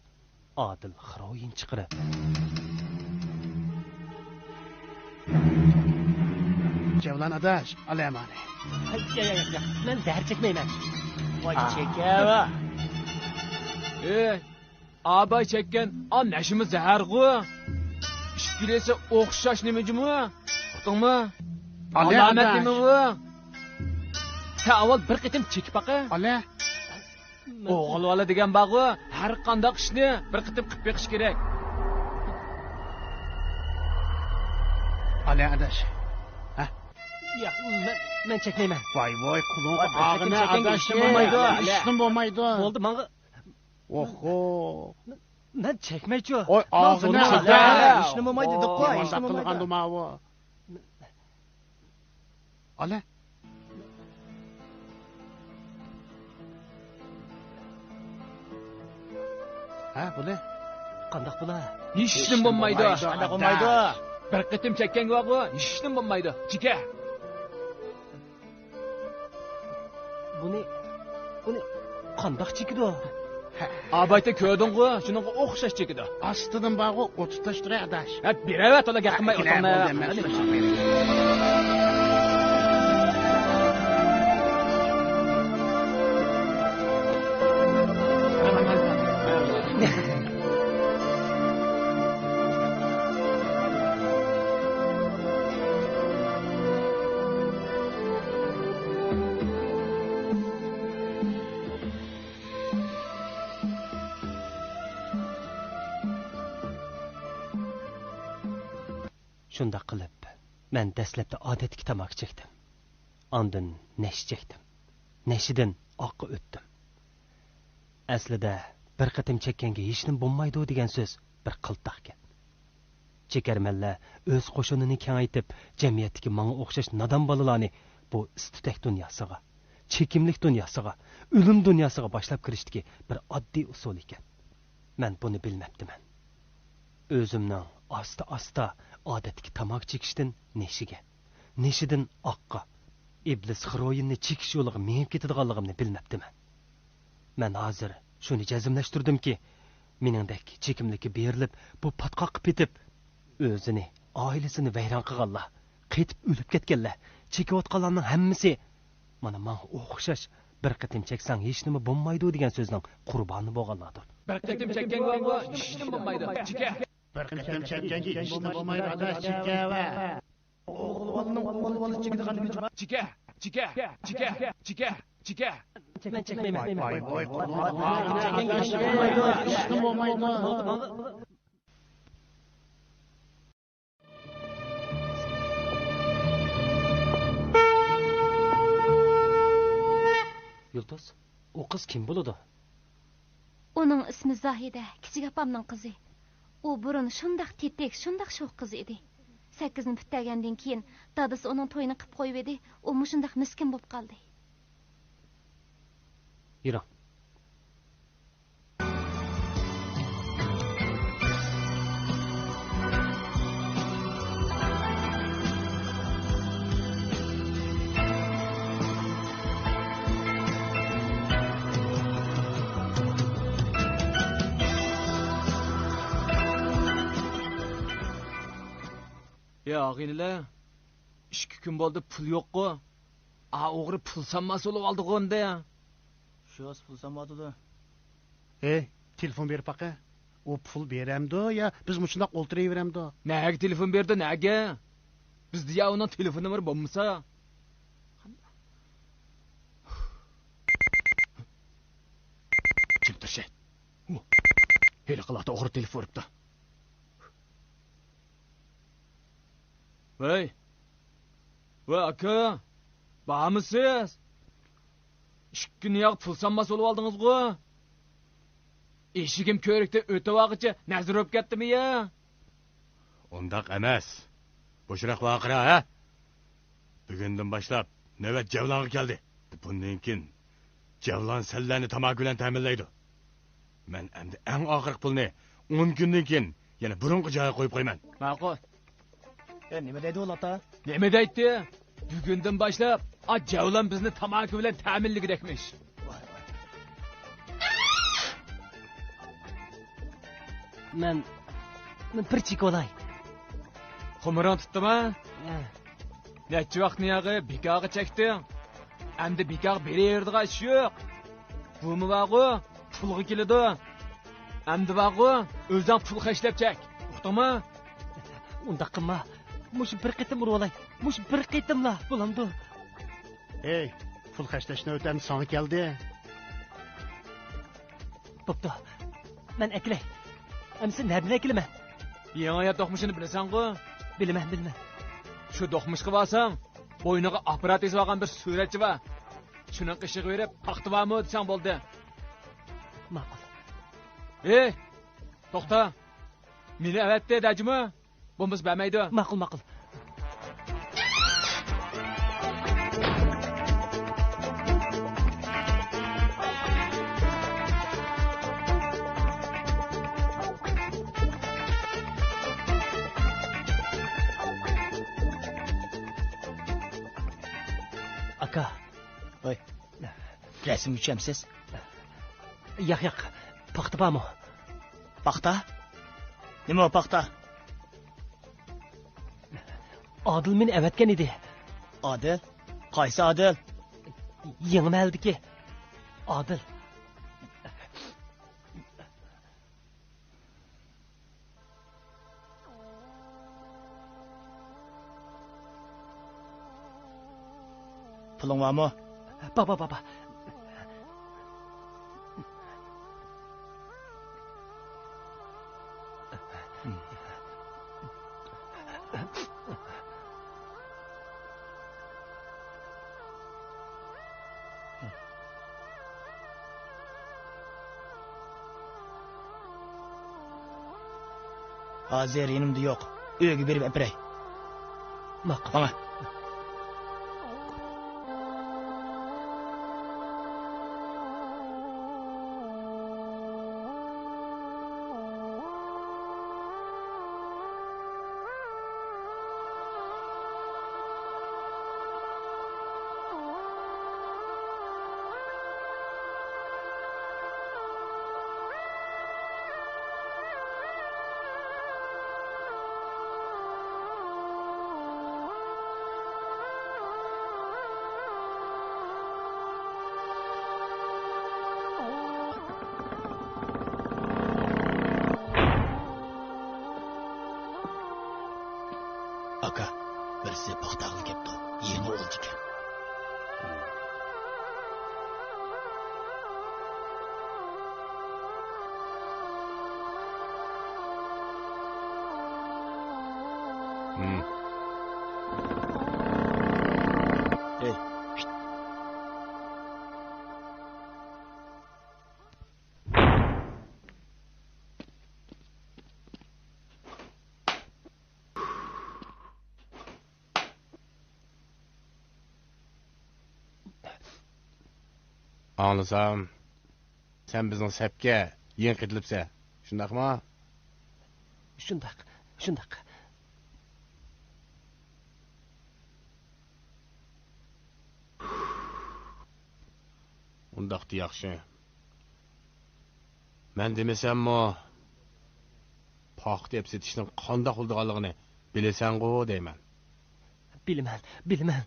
ئادىل خىروئىن چىقىرىپ، جەۋلان ئاداش، ئالەمانى. ياق، ياق، ياق، ياق. مەن زەھەر چەكمەيمەن. ۋاي، چېكەۋە. ئەي، ئاباي چەككەن ئا نەشىمۇ زەھەرغۇ. ئىككىلىسى ئوخشاش نېمە جۇمۇ؟ ئۇقتۇڭمۇ؟ ئالە ئاداش. ئالامەت نېمە بۇ؟ سەن ئاۋۋال بىر قېتىم چېكىپ باقە. ئالە. ئوغۇل بالا دېگەن بارغۇ، ھەر قانداق ئىشنى بىر قېتىم قىلىپ بېقىش كېرەك. ئالە ئاداش. ھە؟ ياق، مەن، مەن چەكمەيمەن. ۋاي ۋاي، قولۇڭغا ئاغىنە ئاداش. ھېچنېمە بولمايدۇ. ھېچنېمە بولمايدۇ. بولدى، ماڭا. ئوخو. مەن چەكمەيچۇ. ۋاي ئاغىنە ئاداش. ھېچنېمە بولمايدۇ دېدىققۇ، ھېچنېمە بولمايدۇ. ئالە. ھە، بۇنى؟ قانداق بۇلا؟ ھېچنېمە بولمايدۇ. قانداق بولمايدۇ؟ بىر قېتىم چەككەنگە بارغۇ، ھېچنېمە بولمايدۇ. چېكە. بۇنى، بۇنى قانداق چېكىدۇ؟ ئابايتى كۆردۈڭغۇ، شۇنىڭغا ئوخشاش چېكىدۇ. ئاستىدىن بارغۇ، ئوت تۇتاشتۇرە ئاداش. ھە، بېرەۋەت ئۇلارغا، يېقىنماي ئوتۇڭنى. شۇنداق قىلىپ، مەن دەسلەپتە ئادەتتىكى تاماكا چەكتىم. ئاندىن نەشە چەكتىم. نەشىدىن ئاققا ئۆتتۈم. ئەسلىدە، بىر قېتىم چەككەنگە ھېچنېمە بولمايدۇ دېگەن سۆز بىر قىلتاق گەپ. چېكەرمەنلەر ئۆز قوشۇنىنى كېڭەيتىپ، جەمئىيەتتىكى ماڭا ئوخشاش نادان بالىلارنى بۇ ئىس-تۈتەك دۇنياسىغا، چېكىملىك دۇنياسىغا، ئۆلۈم دۇنياسىغا باشلاپ كىرىشتىكى بىر ئاددىي ئۇسۇل ئىكەن. مەن بۇنى بىلمەپتىمەن. ئۆزۈمنىڭ ئاستا-ئاستا ئادەتتىكى تاماكا چېكىشتىن نېشىگە، نېشىدىن ئاققا، ئىبلىس خىروئىننى چېكىش يولىغا مېڭىپ كېتىدىغانلىقىمنى بىلمەپتىمەن. مەن ھازىر شۇنى جەزملەشتۈردۈمكى، مېنىڭدەك چېكىملىككە بېرىلىپ، بۇ پاتقاققا پېتىپ، ئۆزىنى، ئائىلىسىنى ۋەيران قىلغانلار، قېتىپ ئۆلۈپ كەتكەنلەر، چېكىۋاتقانلارنىڭ ھەممىسى مانا ماڭا ئوخشاش، بىر قېتىم چەكسەڭ ھېچنېمە بولمايدۇ دېگەن سۆزنىڭ قۇربانى بولغانلاردۇر. بىر قېتىم چەككەنگە ھېچنېمە بولمايدۇ، چېكە. بىر قېتىم چەككەنگە ھېچنېمە بولمايدۇ، ئاداش، چېكەۋە. ئوغۇل بالىنىڭ ئوغۇل بالىسى چېكىدىغان نېمە؟ چېكە، چېكە، چېكە، چېكە، چېكە. مەن چەكمەيمەن. يۇلتۇز، ئۇ قىز كىم بولىدۇ؟ ئۇنىڭ ئىسمى زاھىدە، كىچىك ئاپامنىڭ قىزى. ئۇ بۇرۇن شۇنداق تېتىك، شۇنداق شوخ قىز ئىدى. سەككىزنى پۈتتۈرگەندىن كېيىن، دادىسى ئۇنىڭ تويىنى قىپ قويۇۋىدى، ئۇ مۇشۇنداق مىسكىن بولۇپ قالدى. يۈرۈڭ. يا ئاغىنىلەر، ئىككى كۈن بولدى پۇل يوققۇ. ئا، ئوغرى پۇل سانماس بولۇپ ئالدىغۇ ئەمدى. شۇ پۇل سانمايۋاتىدۇ. ھەي، تېلېفون بېرىپ باقە. ئۇ پۇل بېرەمدۇ يا بىز مۇشۇنداق ئولتۇرۇۋېرەمدۇ؟ نەگە تېلېفون بېرىدۇ، نەگە؟ بىزدە يا ئۇنىڭ تېلېفون نومۇرى بولمىسا. جىم تۇرشى. ھېلىقى لاتا ئوغرى تېلېفون ئۇرۇپتۇ. ۋەي! ۋەي، ئاكا! بارمۇسىز؟ ئىككى كۈن ياق پۇل سانماس بولۇۋالدىڭىزغۇ؟ ئېشىكىم كۆرۈكتە ئۆتۈۋالغۇچە نەزىر بولۇپ كەتتىمۇ يا؟ ئۇنداق ئەمەس. بوشراق ۋارقىرا، ھە؟ بۈگۈندىن باشلاپ نۆۋەت جەۋلانغا كەلدى. بۇندىن كېيىن جەۋلان سەنلەرنى تاماكا بىلەن تەمىنلەيدۇ. مەن ئەمدى ئەڭ ئاخىرقى پۇلنى ئون كۈندىن كېيىن يەنە بۇرۇنقى جايىغا قويۇپ قويىمەن. ماقۇل. ئە، نېمە دەيدۇ ئۇ لاتا؟ نېمە دەيتتى؟ بۈگۈندىن باشلاپ، ئا، جەۋلان بىزنى تاماكا بىلەن تەمىنلىگۈدەكمىش. ۋاي، ۋاي. مەن، مەن بىر چېكىۋالاي. خۇمۇرۇڭ تۇتتىمۇ؟ ھە. نەچچە ۋاقىتنى ياغى بىكارغا چەكتىڭ؟ ئەمدى بىكارغا بېرىۋېرىدىغان ئىش يوق. بۇمۇ بارغۇ، پۇلغا كېلىدۇ. ئەمدى بارغۇ، ئۆزۈڭ پۇل خەجلەپ چەك. ئۇقتۇڭمۇ؟ ئۇنداق قىلما. مۇشۇ بىر قېتىم ئۇرۇۋالاي. مۇشۇ بىر قېتىملا بولامدۇ؟ ھەي، پۇل خەجلەش نۆۋىتى ئەمدى ساڭا كەلدى. بوپتۇ. مەن ئەكېلەي. ئەمسە نەدىن ئەكېلىمەن؟ يېڭى ھايات دوقمۇشىنى بىلىسەنغۇ؟ بىلىمەن، بىلىمەن. شۇ دوقمۇشقا بارساڭ، بوينىغا ئاپپارات ئېسىۋالغان بىر سۈرەتچى بار. شۇنىڭ قېشىغا بېرىپ، پاختا بارمۇ دېسەڭ بولدى. ماقۇل. ھېي، توختا. مېنى ئەۋەتتى دەجىمۇ؟ بولمىسا بەرمەيدۇ. ماقۇل، ماقۇل. ئاكا. ۋاي. رەسىمگە چۈشەمسىز؟ ياق، ياق. پاختا بارمۇ؟ پاختا؟ نېمە ئۇ پاختا؟ ئادىل مېنى ئەۋەتكەن ئىدى. ئادىل؟ قايسى ئادىل؟ يېڭى مەھەللىدىكى ئادىل. پۇلۇڭ بارمۇ؟ بار، بار، بار، بار. ھازىر يېنىمدا يوق. ئۆيگە بېرىپ ئەپىرەي. ماقۇل. ماڭا. ئاكا، بىرسى پاختا ئالغىلى كەپتۇ، يېڭى ئولجا ئىكەن. ھىم. ئەي. ئاڭلىسام، سەن بىزنىڭ سەپكە يېڭى قېتىلىپسەن، شۇنداقمۇ؟ شۇنداق، شۇنداق. ئۇنداقتا ياخشى. مەن دېمىسەممۇ، پاختا ئېپ سېتىشنىڭ قانداق بولىدىغانلىقىنى بىلىسەنغۇ دەيمەن. بىلىمەن، بىلىمەن.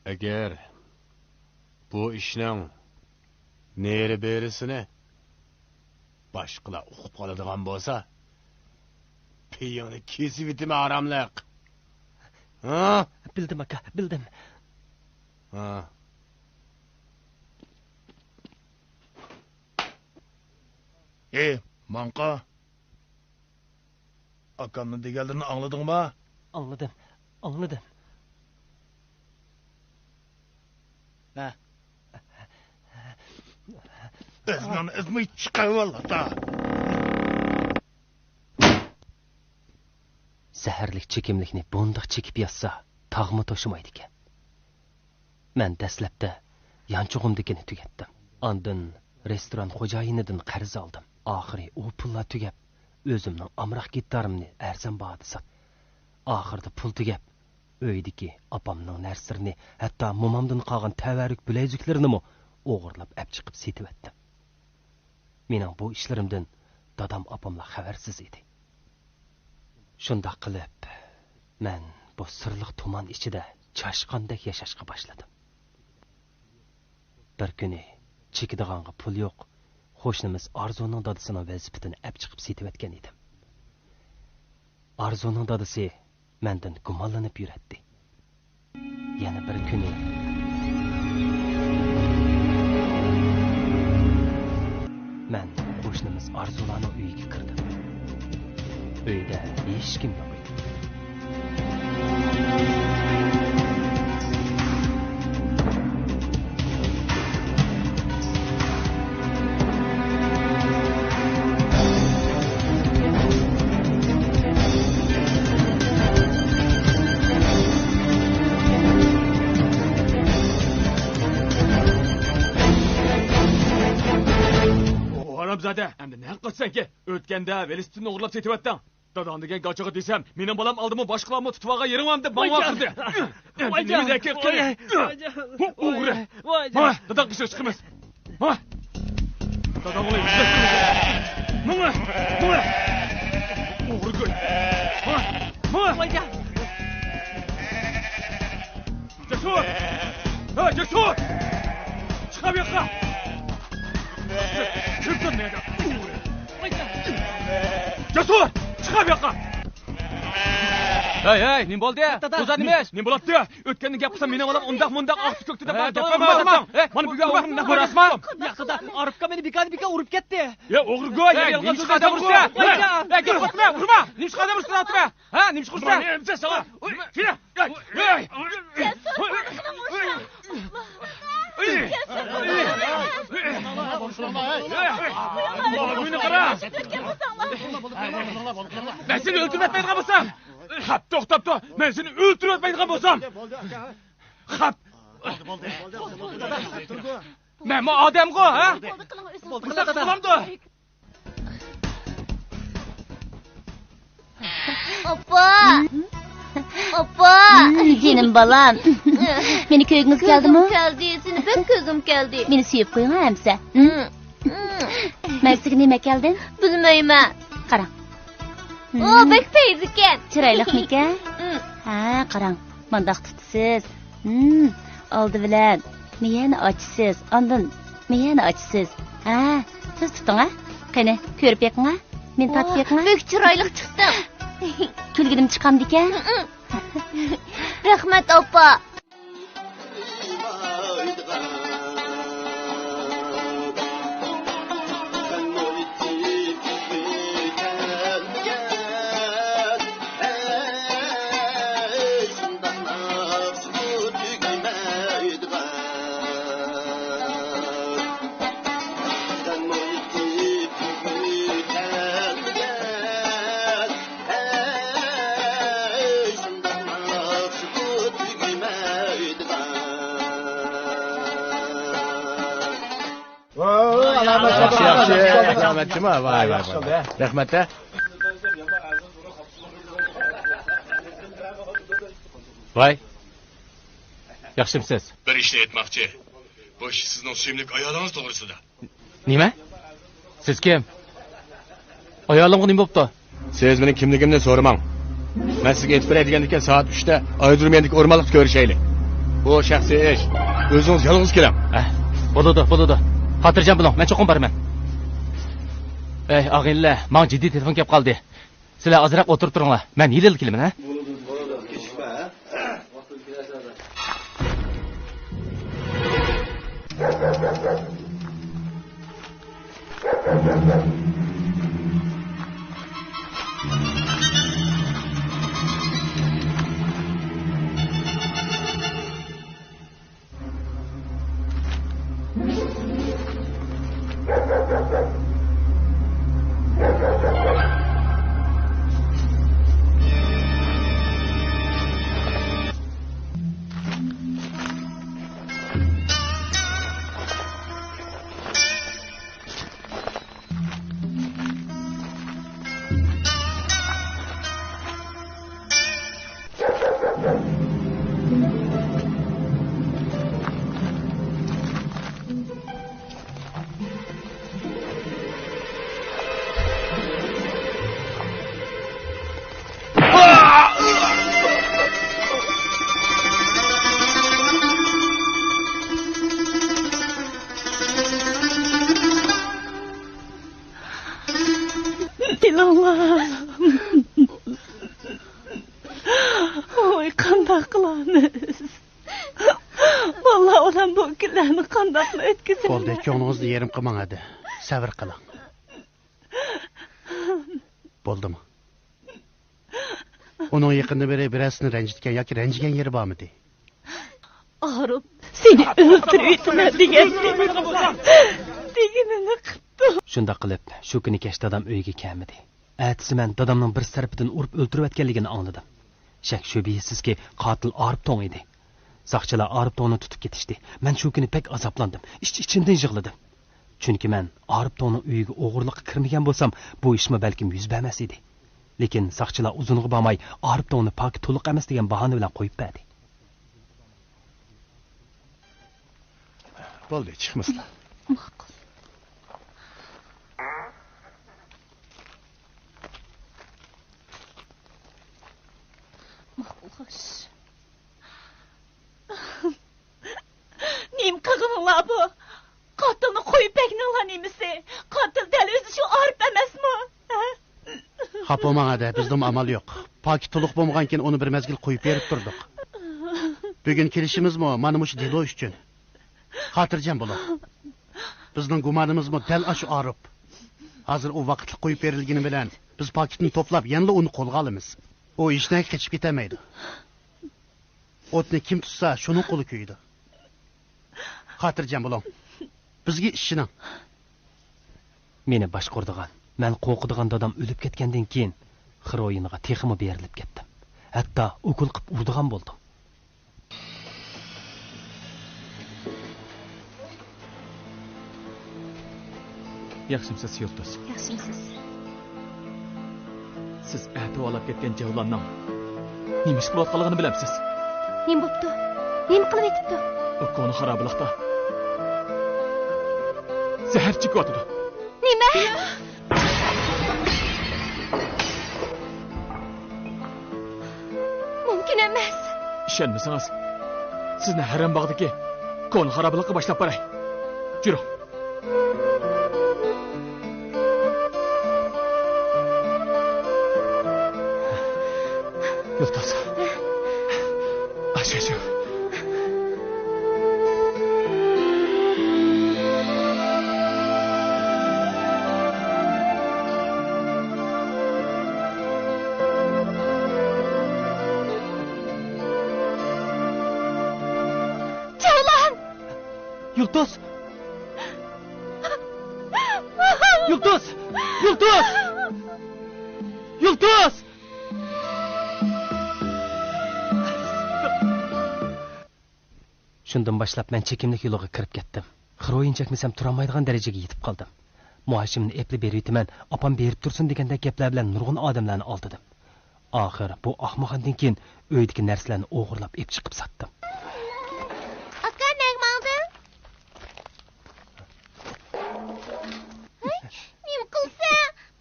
ئەگەر بۇ ئىشنىڭ نېرى-بېرىسىنى باشقىلار ئۇقۇپ قالىدىغان بولسا، پېيىڭنى كېسىۋېتىمەن، ھاراملىق. ھە؟ بىلدىم، ئاكا، بىلدىم. ھە. ئى، ماڭقا. ئاكامنىڭ دېگەنلىرىنى ئاڭلىدىڭما؟ ئاڭلىدىم، ئاڭلىدىم. ھە. ئۆزۈڭنى ئۆزۈڭ چىقىرىۋال، ئاتا. زەھەرلىك چېكىملىكنى بۇنداق چېكىپ ياتسا، تاغمۇ توشىمايدىكەن. مەن دەسلەپتە يانچۇقۇمدىكىنى تۈگەتتىم. ئاندىن رېستوران خوجايىنىدىن قەرز ئالدىم. ئاخىرى ئۇ پۇللار تۈگەپ، ئۆزۈمنىڭ ئامراق گىتارىمنى ئەرزان باھادا ساتتىم. ئاخىرىدا پۇل تۈگەپ، ئۆيدىكى ئاپامنىڭ نەرسىلىرىنى، ھەتتا مومامدىن قالغان تەۋەررۈك بىلەيزۈكلىرىنىمۇ ئوغرىلاپ ئەپچىقىپ سېتىۋەتتىم. مېنىڭ بۇ ئىشلىرىمدىن دادام، ئاپاملار خەۋەرسىز ئىدى. شۇنداق قىلىپ، مەن بۇ سىرلىق تۇمان ئىچىدە چاشقاندەك ياشاشقا باشلىدىم. بىر كۈنى چېكىدىغانغا پۇل يوق، قوشنىمىز ئارزۇنىڭ دادىسىنىڭ ۋېلىسىپىتىنى ئەپچىقىپ سېتىۋەتكەن ئىدىم. ئارزۇنىڭ دادىسى مەندىن گۇمانلىنىپ يۈرەتتى. يەنە بىر كۈنى مەن قوشنىمىز ئارزۇلارنىڭ ئۆيىگە كىردىم. ئۆيدە ھېچكىم يوق ئىدى. ھارامزادە، ئەمدى نە قىلسەنكى؟ ئۆتكەندە ۋېلىسىپىتىمنى ئوغرىلاپ سېتىۋەتتىڭ. داداڭ دېگەن گاچىغا دېسەم، مېنىڭ بالام ئالدىمۇ باشقىلارمۇ تۇتۇۋالغان يېرىڭ ئاندىن ماڭا ۋايجان. ئاخىرىدى. ئەمدى ۋايجان. نېمە دەكەن قېنى؟ ۋايجان. ھۇ، ئوغرى. ۋايجان. ماڭا، داداڭ قېشىغا چىقىمىز. ماڭا. داداڭ بىلەن يۈزلەشتۈرمىز. ماڭا، ماڭا. ئوغرى گۆي. ماڭا، ماڭا. ۋايجان. جەسۇر! ھە، جەسۇر! چىقار بۇ ياققا! چىققىن مەيدان! جەسۇر! چىقار بۇ ياققا! ھەي، ھەي، نېمە بولدى؟ دادا! بۇزا نېمە ئىش؟ نېمە بولاتتى؟ ئۆتكەندە گەپ قىلسام، مېنىڭ بالام ئۇنداق مۇنداق ئاقتى كۆكتى دەپ، ھە، دادام، دەپ قويما، ئۇرما. دادام. ھە، مانا بۈگۈن ئۇرۇپ، ئۇرۇپ. ياق، دادا، ئارۇپكا مېنى بىكار بىكار ئۇرۇپ كەتتى. يا، ئوغرى گۆي، ھە، يالغان نېمە سۆزلەپ چىقاردىڭ ئۇرسا؟ ۋايجان. ھە، گەپ قىلما، ئۇرما. نېمە چىقاردىڭ ئۇرسا؟ ھە، نېمە چىقىرسا؟ مانا ئەمسە ساڭا. كېلە. جەسۇر، قېنى قېنى ئۇرۇشما. مېنى قارا. مەن سېنى ئۆلتۈرۈۋەتمەيدىغان بولسام. خاپ، توختاپ تۇر. مەن سېنى ئۆلتۈرۈۋەتمەيدىغان بولسام. خاپ. مەنمۇ ئادەمغۇ، ھە؟ بولدى، قىلىڭ ئۆزىڭىز. بولدى، قىلىڭ، دادا. بولامدۇ؟ ئاپا! ئاپا! جېنىم بالام. مېنى كۆرگۈڭىز كەلدىمۇ؟ كۆرگۈم كەلدى، سېنى بەك كۆرگۈم كەلدى. مېنى سۆيۈپ قويۇڭ ئەمسە. مەن سىزگە نېمە ئەكەلدىم؟ بىلمەيمەن. قاراڭ. ئۇ بەك پەيزىكەن. چىرايلىقمىكەن؟ ھە، قاراڭ. مانداق تۇتىسىز. ھىم، ئالدى بىلەن مېيەنى ئاچىسىز، ئاندىن مېيەنى ئاچىسىز. ھە، تېز تۇتۇڭ ھە. قېنى، كۆرۈپ بېقىڭ ھە. مېنى تارتىپ بېقىڭ ھە. بەك چىرايلىق چىقتىڭ. كۈلگىنىم چىقامدىكەن؟ رەھمەت، ئاپا. ياخشى، ياخشى. سالامەتچىما؟ ۋاي، ۋاي، ۋاي. رەھمەت ھە. ۋاي. ياخشىمسىز؟ بىر ئىشنى ئېيتماقچى. بۇ ئىش سىزنىڭ سۆيۈملۈك ئايالىڭىز توغرىسىدا. نېمە؟ سىز كىم؟ ئايالىمغا نېمە بوپتۇ؟ سىز مېنىڭ كىملىكىمنى سورىماڭ. مەن سىزگە ئېيتىپ بېرەي دېگەندىكىن، سائەت ئۈچتە ئايرودروم يېنىدىكى ئورمانلىقتا كۆرۈشەيلى. بۇ شەخسىي ئىش. ئۆزىڭىز يالغۇز كېلىڭ. ھە، بولىدۇ، بولىدۇ. خاتىرجەم بولۇڭ، مەن چوقۇم بارىمەن. ئەي، ئاغىنىلەر، ماڭا جىددىي تېلېفون كېلىپ قالدى. سىلەر ئازراق ئولتۇرۇپ تۇرۇڭلار، مەن ھېلىلا كېلىمەن، ھە؟ تىلىڭلار. ۋاي، قانداق قىلارمىز؟ بالىلار بىلەن بۇ كۈنلەرنى قانداقمۇ ئۆتكۈزىمىز؟ بولدى، كۆڭلىڭىزنى يېرىم قىلماڭ ھەدە. سەۋر قىلىڭ. بولدىمۇ؟ ئۇنىڭ يېقىندىن بېرى بىرەرسىنى رەنجىتكەن ياكى رەنجىگەن يېرى بارمىدى؟ ئارۇپ، سېنى ئۆلتۈرۈۋېتىمەن دېگەن. دېگىنىنى قىپتۇ. شۇنداق قىلىپ، شۇ كۈنى كەچ دادام ئۆيگە كەلمىدى. ئەتىسى مەن دادامنىڭ بىرسى تەرىپىدىن ئۇرۇپ ئۆلتۈرۈۋەتكەنلىكىنى ئاڭلىدىم. شەك-شۈبھىسىزكى، قاتىل ئارىپ توڭ ئىدى. ساقچىلار ئارىپ توڭنى تۇتۇپ كېتىشتى. مەن شۇ كۈنى بەك ئازابلاندىم. ئىچ-ئىچىمدىن يىغلىدىم. چۈنكى مەن ئارىپ توڭنىڭ ئۆيىگە ئوغرىلىققا كىرمىگەن بولسام، بۇ ئىشمۇ بەلكىم يۈز بەرمەس ئىدى. لېكىن ساقچىلار ئۇزۇنغا بارماي ئارىپ توڭنى پاكىت تولۇق ئەمەس دېگەن باھانە بىلەن قويۇپ بەردى. بولدى، چىقمىسىلا. ماقۇل. ماقۇل، خوش. نېمە قىلغىنىڭلار بۇ؟ قاتىلنى قويۇپ بەرگىنىڭلار نېمىسى؟ قاتىل دەل ئۆزى شۇ ئارىپ ئەمەسمۇ؟ ھە؟ خاپا بولماڭ ھەدە، بىزنىمۇ ئامال يوق. پاكىت تولۇق بولمىغانكىن ئۇنى بىر مەزگىل قويۇپ بېرىپ تۇردۇق. بۈگۈن كېلىشىمىزمۇ مانا مۇشۇ دېلو ئۈچۈن. خاتىرجەم بولۇڭ. بىزنىڭ گۇمانىمىزمۇ دەل ئاشۇ ئارىپ. ھازىر ئۇ ۋاقىتلىق قويۇپ بېرىلگىنى بىلەن بىز پاكىتنى توپلاپ يەنىلا ئۇنى قولغا ئالىمىز. ئۇ ھېچنەگە قېچىپ كېتەلمەيدۇ. ئوتنى كىم تۇتسا، شۇنىڭ قولى كۆيىدۇ. خاتىرجەم بولۇڭ. بىزگە ئىشىنىڭ. مېنى باشقۇرىدىغان، مەن قورقىدىغان دادام ئۆلۈپ كەتكەندىن كېيىن، خىروئىنغا تېخىمۇ بېرىلىپ كەتتىم. ھەتتا ئوكۇل قىپ ئۇرىدىغان بولدۇم. ياخشىمسىز، يۇلتۇز؟ ياخشىمسىز؟ سىز ئەتىۋارلاپ كەتكەن جەۋلاننىڭ نېمە ئىش قىلىۋاتقانلىقىنى بىلەمسىز؟ نېمە بوپتۇ؟ نېمە قىلىۋېتىپتۇ؟ ئۇ كونا خارابىلىقتا زەھەر چېكىۋاتىدۇ. نېمە؟ مۇمكىن ئەمەس. ئىشەنمىسىڭىز، سىزنى ھەرەم باغدىكى كونا خارابىلىققا باشلاپ باراي. يۈرۈڭ. يۇلتۇز. ئاشۇ، ئاشۇ. جەۋلان! يۇلتۇز! يۇلتۇز! يۇلتۇز! يۇلتۇز! شۇندىن باشلاپ مەن چېكىملىك يولىغا كىرىپ كەتتىم. ھېروئىن چەكمىسەم تۇرالمايدىغان دەرىجىگە يېتىپ قالدىم. مۇئاشىمنى ئېپلا بېرىۋېتىمەن، ئاپام بېرىپ تۇرسۇن دېگەندەك گەپلەر بىلەن نۇرغۇن ئادەملەرنى ئالدىدىم. ئاخىر بۇ ئاخمىغاندىن كېيىن ئۆيدىكى نەرسىلەرنى ئوغرىلاپ ئېپ چىقىپ ساتتىم. ئاكا، نەگە ماڭدىڭ؟ ھەي، نېمە قىلسا؟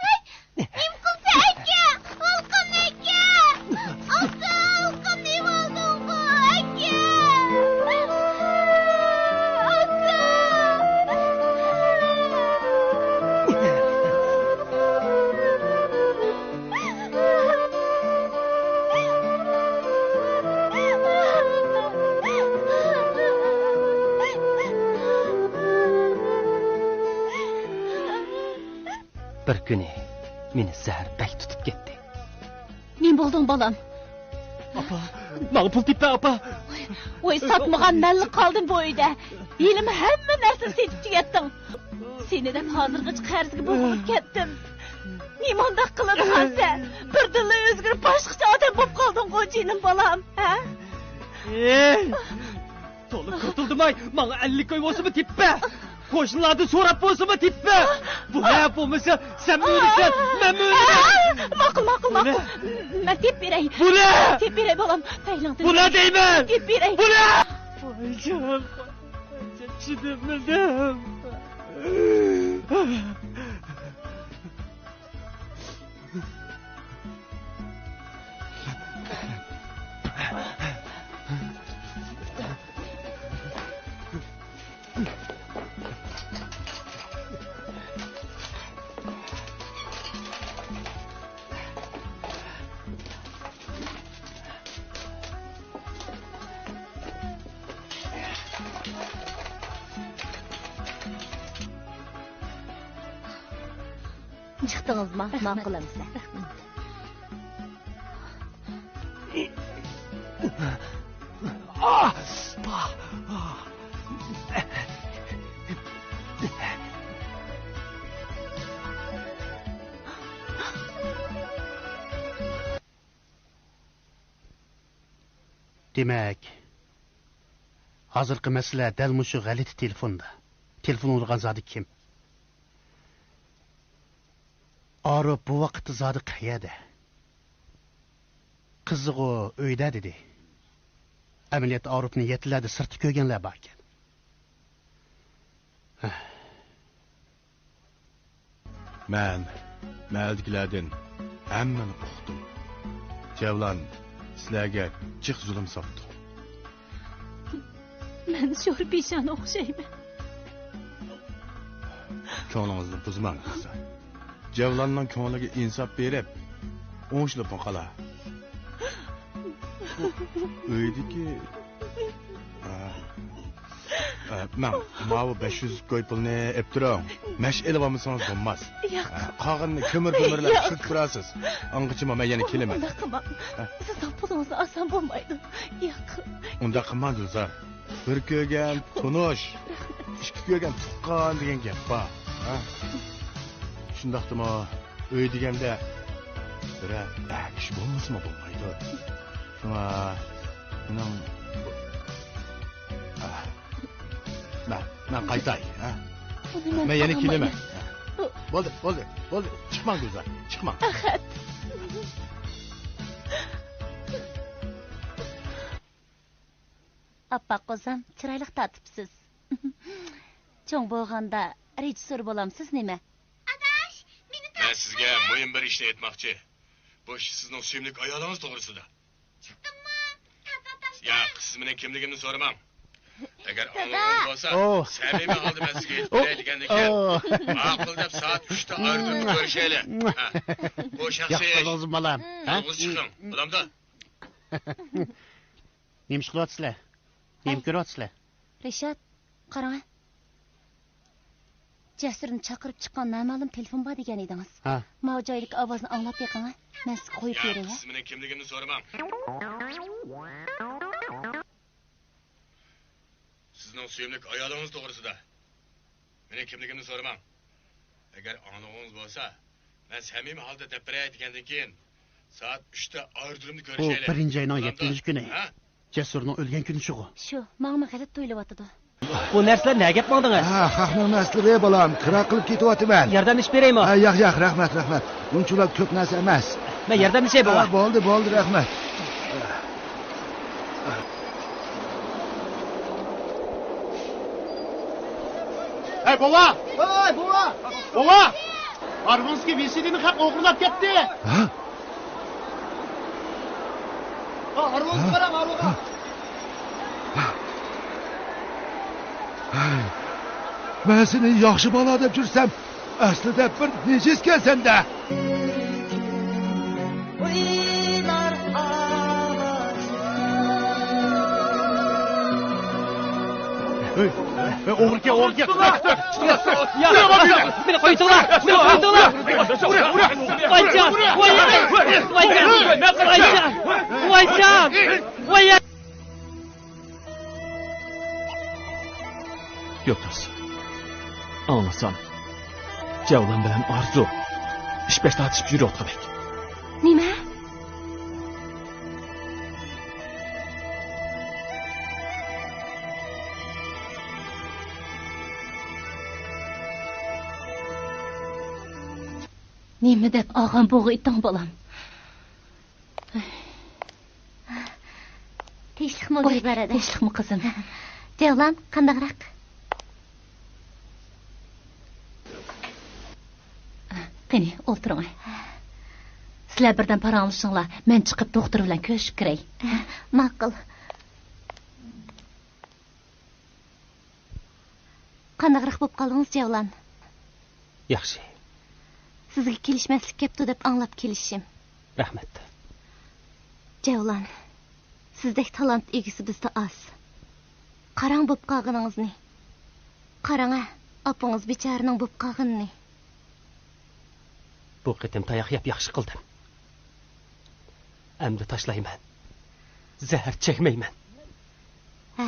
ھەي، نېمە قىلسا، ئەكە؟ ھالقىم ئەكە! ئاكا، ھالقىم نېمە ئالدىڭغۇ، ئەكە؟ ئاكا! بىر كۈنى مېنى زەھەر بەك تۇتۇپ كەتتى. نېمە بولدۇڭ، بالام؟ ئاپا، ماڭا پۇل تېپە، ئاپا. ۋاي، ساتمىغان مەنلا قالدىم بۇ ئۆيدە. ھېلىمۇ ھەممە نەرسىنى سېتىپ تۈگەتتىڭ. سېنى دەپ ھازىرغىچە قەرزگە بوغۇلۇپ كەتتىم. نېمانداق قىلىدىغانسەن؟ بىردىنلا ئۆزگىرىپ باشقىچە ئادەم بولۇپ قالدىڭغۇ، جېنىم بالام، ھە؟ ئېي! تولا قۇتۇلدۇماي، ماڭا ئەللىك كوي بولسىمۇ تېپىپ بەر. قوشنىلاردىن سوراپ بولسىمۇ تېپىپ بەر. بۇ ھە بولمىسا، سەنمۇ ئۆلىسەن، مەنمۇ ئۆلىمەن. ماقۇل، ماقۇل، ماقۇل. مەن تېپىپ بېرەي. بۇنى! تېپىپ بېرەي، بالام. پەيلىڭدىن بۇنى دەيمەن! تېپىپ بېرەي. بۇنى! ۋايجان، چىدىمىدىم. چىقتىڭىزما؟ ماقۇل ئەمىسە. دېمەك، ھازىرقى مەسىلە دەل مۇشۇ غەلىتە تېلېفوندا. تېلېفون ئۇرغان زادى كىم؟ ئاروپ بۇ ۋاقىتتا زادى قەيەردە؟ قىزىغۇ ئۆيدە دېدى. ئەمەلىيەتتە ئاروپنى يەتتىلەردە سىرتتا كۆرگەنلەر باركەن. مەن مەھەللىدىكىلەردىن ھەممىنى ئۇقتۇم. جەۋلان سىلەرگە جىق زۇلۇم ساپتۇ. مەن شور پېشانە ئوخشايمەن. كۆڭلىڭىزنى بۇزماڭ، قىزىم. جەۋلاننىڭ كۆڭلىگە ئىنساپ بېرىپ، ئوڭشىلىپمۇ قالا. بۇ ئۆيدىكى، ئا، ئا، ماڭ، ماۋۇ بەش يۈز كوي پۇلنى ئېلىپ تۇرۇڭ. مەش ئېلىۋالمىسىڭىز بولماس. ياق. ئا، قالغىنىنى كۆمۈر كۆمۈرلەپ ياق. سۈرتۈپ تۇرارسىز. ئاڭغىچىما مەن يەنە كېلىمەن. ئۇنداق قىلماڭ. ھە؟ سىزنىڭ پۇلىڭىزنى ئالسام بولمايدۇ. ياق. ئۇنداق قىلماڭ، گۈلزار. بىر كۆرگەن تونۇش، ئىككى كۆرگەن تۇغقان دېگەن گەپ بار. ھە؟ شۇنداقتىمۇ ئۆي دېگەندە بىرەر ئەر كىشى بولمىسىمۇ بولمايدۇ. شۇڭا مېنىڭ، ئا، مەن، مەن قايتاي، ھە؟ مەن يەنە كېلىمەن. بولدى، بولدى، بولدى. چىقماڭ، گۈلزار، چىقماڭ. ئەخەت. ئاپپاق قوزام، چىرايلىق تارتىپسىز. چوڭ بولغاندا رېژىسسور بولامسىز نېمە؟ ئاداش، مېنى تارتىپ قويە. مەن سىزگە مۇھىم بىر ئىشنى ئېيتماقچى. بۇ ئىش سىزنىڭ سۆيۈملۈك ئايالىڭىز توغرىسىدا. چىقتىڭمۇ؟ تاتا تاشتاق. ياق، سىز مېنىڭ كىملىكىمنى سورىماڭ. ئەگەر ئاڭلىغىنىڭىز بولسا، سەمىمىي ھالدا مەن سىزگە ئېيتىپ بېرەي دېگەندىكىن. ماقۇل دەپ سائەت ئۈچتە ئايرودرومدا كۆرۈشەيلى. ھە. بۇ شەخسىي ئىش. ياخشى قىلدىڭىز، بالام. ھە؟ يالغۇز چىقىڭ. بولامدۇ؟ نېمە ئىش قىلىۋاتىسىلەر؟ نېمە كۆرۈۋاتىسىلەر؟ رىشات، قاراڭە. جەسۇرنى چاقىرىپ چىققان نامەلۇم تېلېفون بار دېگەن ئىدىڭىز. ھە. ماۋۇ جايدىكى ئاۋازنى ئاڭلاپ بېقىڭە. مەن سىزگە قويۇپ بېرەي، ھە؟ سىز مېنىڭ كىملىكىمنى سورىماڭ. سىزنىڭ سۆيۈملۈك ئايالىڭىز توغرىسىدا. مېنىڭ كىملىكىمنى سورىماڭ. ئەگەر ئاڭلىغۇڭىز بولسا، مەن سەمىمىي ھالدا دەپ بېرەي دېگەندىن كېيىن، سائەت ئۈچتە ئايرودرومدا كۆرۈشەيلى. بۇ بىرىنچى ئاينىڭ يەتتىنچى كۈنى. ھە؟ جەسۇرنىڭ ئۆلگەن كۈنى شۇغۇ. شۇ، ماڭىمۇ غەلىتە تۇيۇلۇۋاتىدۇ. بۇ نەرسىلەر نەگە ئەپ ماڭدىڭىز؟ ھە، خەقنىڭ نەرسىلىرى، بالام، كىرا قىلىپ كېتىۋاتىمەن. ياردەملىشىپ بېرەيمۇ؟ ھە، ياق، ياق، رەھمەت، رەھمەت. ئۇنچىۋالا كۆپ نەرسە ئەمەس. مەن ياردەملىشەي، بوۋا. ھە، بولدى، بولدى، رەھمەت. ھەي، بوۋا! ھەي، بوۋا! بوۋا! ئارىڭىزدىكى ۋىسىدىنى خەق ئوغرىلاپ كەتتى! ھە؟ ھە، ئارىڭىزغا قاراڭ، ئارىڭىزغا! ھەي، مەن سېنى ياخشى بالا دەپ يۈرسەم، ئەسلىدە بىر نىجىسكەنسەن-دە! ئۆي، ئۆي، ئوغرىكەن، ئوغرىكەن! تۇتۇڭلار! تۇتۇڭلار! يا، مېنى قويۇۋېتىڭلار! مېنى قويۇۋېتىڭلار! ۋايجان! ۋايجان! ۋايجان! ۋايجان! ۋايجان! ۋايجان! يۇلتۇز، ئاڭلىسام، جەۋلان بىلەن ئارزۇ ئىش-پەش تارتىشىپ يۈرۈۋاتقۇدەك. نېمە؟ نېمە دەپ ئالغان بوغا ئىتىڭ، بالام؟ تىنچلىقمۇ، ۋاي، گۈلزارەدە؟ تىنچلىقمۇ، قىزىم؟ جەۋلان قانداقراق؟ قېنى، ئولتۇرۇڭ. سىلەر بىردەم پاراڭلىشىڭلار، مەن چىقىپ دوختۇر بىلەن كۆرۈشۈپ كىرەي. ماقۇل. قانداقراق بولۇپ قالدىڭىز، جەۋلان؟ ياخشى. سىزگە كېلىشمەسلىك كەپتۇ دەپ ئاڭلاپ كېلىشىم. رەھمەت. جەۋلان، سىزدەك تالانت ئىگىسى بىزدە ئاز. قاراڭ بوپ قالغىنىڭىزنى. قاراڭە، ئاپىڭىز بىچارىنىڭ بوپ قالغىنىنى. بۇ قېتىم تاياق يەپ ياخشى قىلدىم. ئەمدى تاشلايمەن. زەھەر چەكمەيمەن. ھە،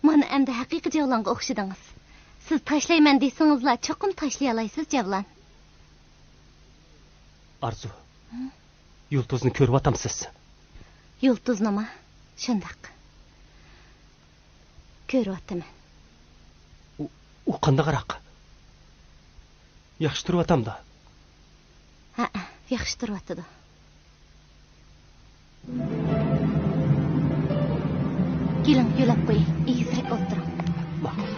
مانا ئەمدى ھەقىقىي جەۋلانغا ئوخشىدىڭىز. سىز تاشلايمەن دېسىڭىزلا، چوقۇم تاشلىيالايسىز، جەۋلان. ئارزۇ، ھە؟ يۇلتۇزنى كۆرۈۋاتامسىز؟ يۇلتۇزنىمۇ؟ شۇنداق. كۆرۈۋاتىمەن. ئۇ، ئۇ قانداقراق؟ ياخشى تۇرۇۋاتامدۇ؟ ھەئە، ياخشى تۇرۇۋاتىدۇ. كېلىڭ، يۆلەپ قوياي. ئېگىزرەك ئولتۇرۇڭ. ماقۇل.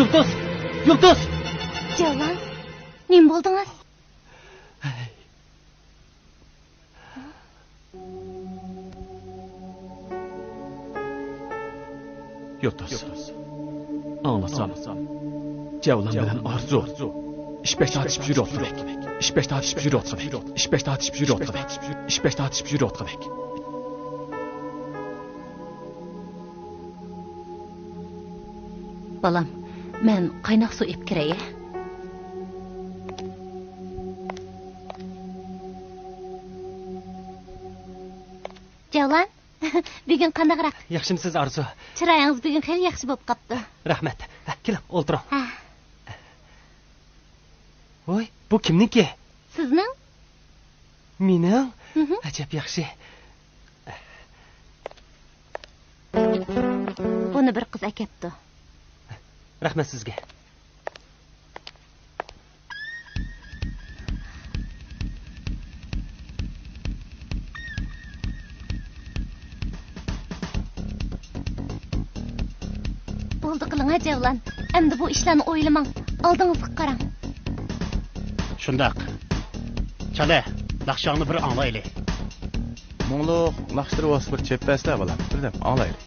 يۇلتۇز! يۇلتۇز! جەۋلان، نېمە بولدىڭىز؟ يۇلتۇز، ئاڭلىسام، جەۋلان بىلەن ئارزۇ ئىش-پەش تارتىشىپ يۈرۈۋاتقۇدەك. ئىش-پەش تارتىشىپ يۈرۈۋاتقۇدەك. ئىش-پەش تارتىشىپ يۈرۈۋاتقۇدەك. ئىش-پەش تارتىشىپ يۈرۈۋاتقۇدەك. بالام، مەن قايناق سۇ ئېلىپ كىرەي. جەۋلان، بۈگۈن قانداقراق؟ ياخشىمۇسىز، ئارزۇ؟ چىرايىڭىز بۈگۈن خېلى ياخشى بولۇپ قاپتۇ. رەھمەت. ھە، كېلىڭ، ئولتۇرۇڭ. ھە. ۋوي، بۇ كىمنىڭكى؟ سىزنىڭ؟ مېنىڭ؟ مھم. ئەجەب ياخشى. بۇنى بىر قىز ئەكەپتۇ. رەھمەت سىزگە. بولدى قىلىڭ ھە جەۋلان. ئەمدى بۇ ئىشلارنى ئويلىماڭ. ئالدىڭىزغا قاراڭ. شۇنداق. چالە، ناخشاڭنى بىر ئاڭلايلى. مۇڭلۇق ناخشىلىرى بولسا بىر چېپىپ بەرسىلە بالام، بىردەم ئاڭلايلى.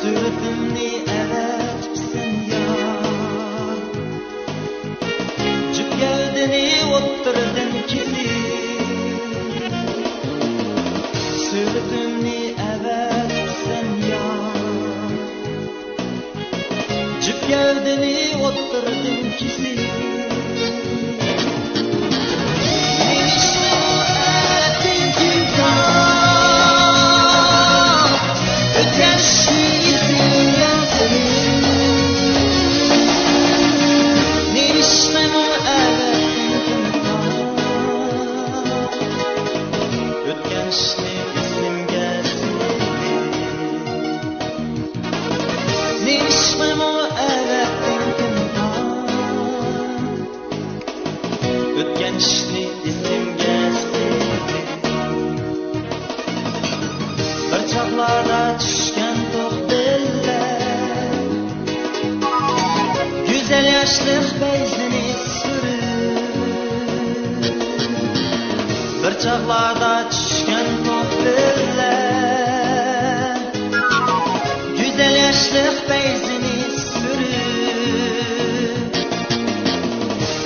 سۈرىتىمنى ئەۋەتىپسەن يا، جۈپ گەۋدىنى ئوتتۇرىدىن كېسىپ. سۈرىتىمنى ئەۋەتىپسەن يا، جۈپ گەۋدىنى ئوتتۇرىدىن كېسىپ. چاغلاردا چۈشكەن مۇڭ بىلەن، گۈزەل ياشلىق پەيزىنى سۈرۈپ،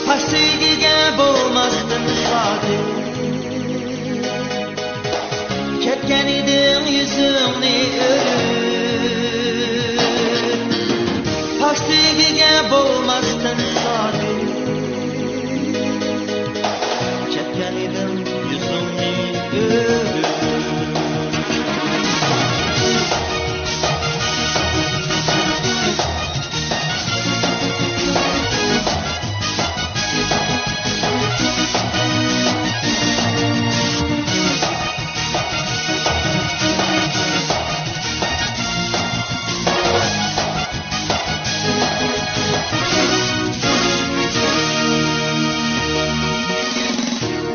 پاك سۆيگۈگە بولماستىن سادىق. كەتكەن ئىدىڭ يۈزۈڭنى ئۆرۈپ، پاك سۆيگۈگە بولماستىن سادىق. كەتكەن ئىدىڭ يۈزۈڭنى ئۆرۈپ.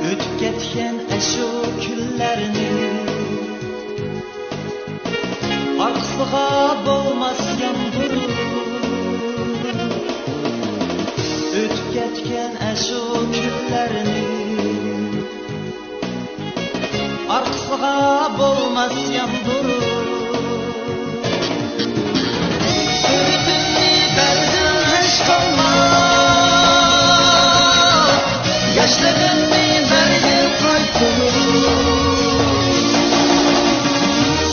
ئۆتۈپ كەتكەن ئەشۇ كۈنلەرنى ئارقىسىغا بولماس ياندۇرۇپ، ئۆتۈپ كەتكەن ئەشۇ كۈنلەرنى ئارقىسىغا بولماس ياندۇرۇپ. سۈرىتىمنى بەرگىن ئەشقاللا، ياشلىقىمنى بەرگىن قايتۇرۇپ.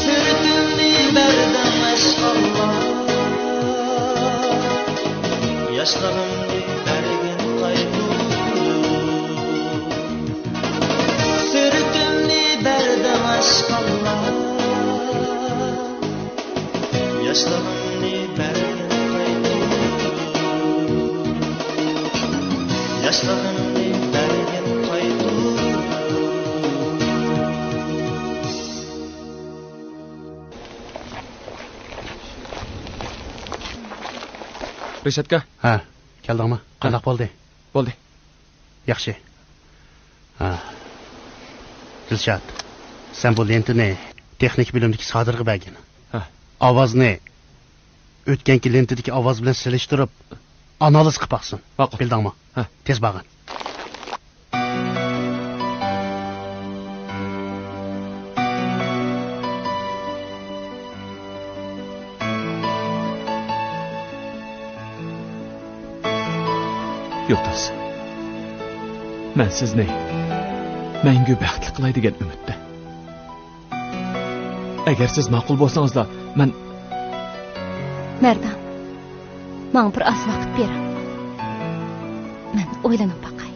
سۈرىتىمنى بەرگىن ئەشقاللا، ياشلىقىمنى بەرگىن قايتۇرۇپ. سۈرىتىمنى بەرگىن ئەشقاللا، ياشلىقىمنى بەرگىن قايتۇرۇپ. ياشلىقىمنى بەرگىن قايتۇرۇپ. رىشاتكا. ھە، كەلدىڭمۇ؟ قانداق بولدى؟ بولدى. ياخشى. ھە. دىلشات، سەن بۇ لېنتىنى تېخنىكا بۆلۈمىدىكى سادىرغا بەرگىن. ھە. ئاۋازنى ئۆتكەنكى لېنتىدىكى ئاۋاز بىلەن سېلىشتۇرۇپ، ئانالىز قىلىپ باقسۇن. ماقۇل. بىلدىڭمۇ؟ ھە. تېز بارغىن. يۇلتۇز، مەن سىزنى مەڭگۈ بەختلىك قىلاي دېگەن ئۈمىدتە. ئەگەر سىز ماقۇل بولسىڭىزلا، مەن... مەردان، ماڭا بىر ئاز ۋاقىت بېرىڭ. مەن ئويلىنىپ باقاي.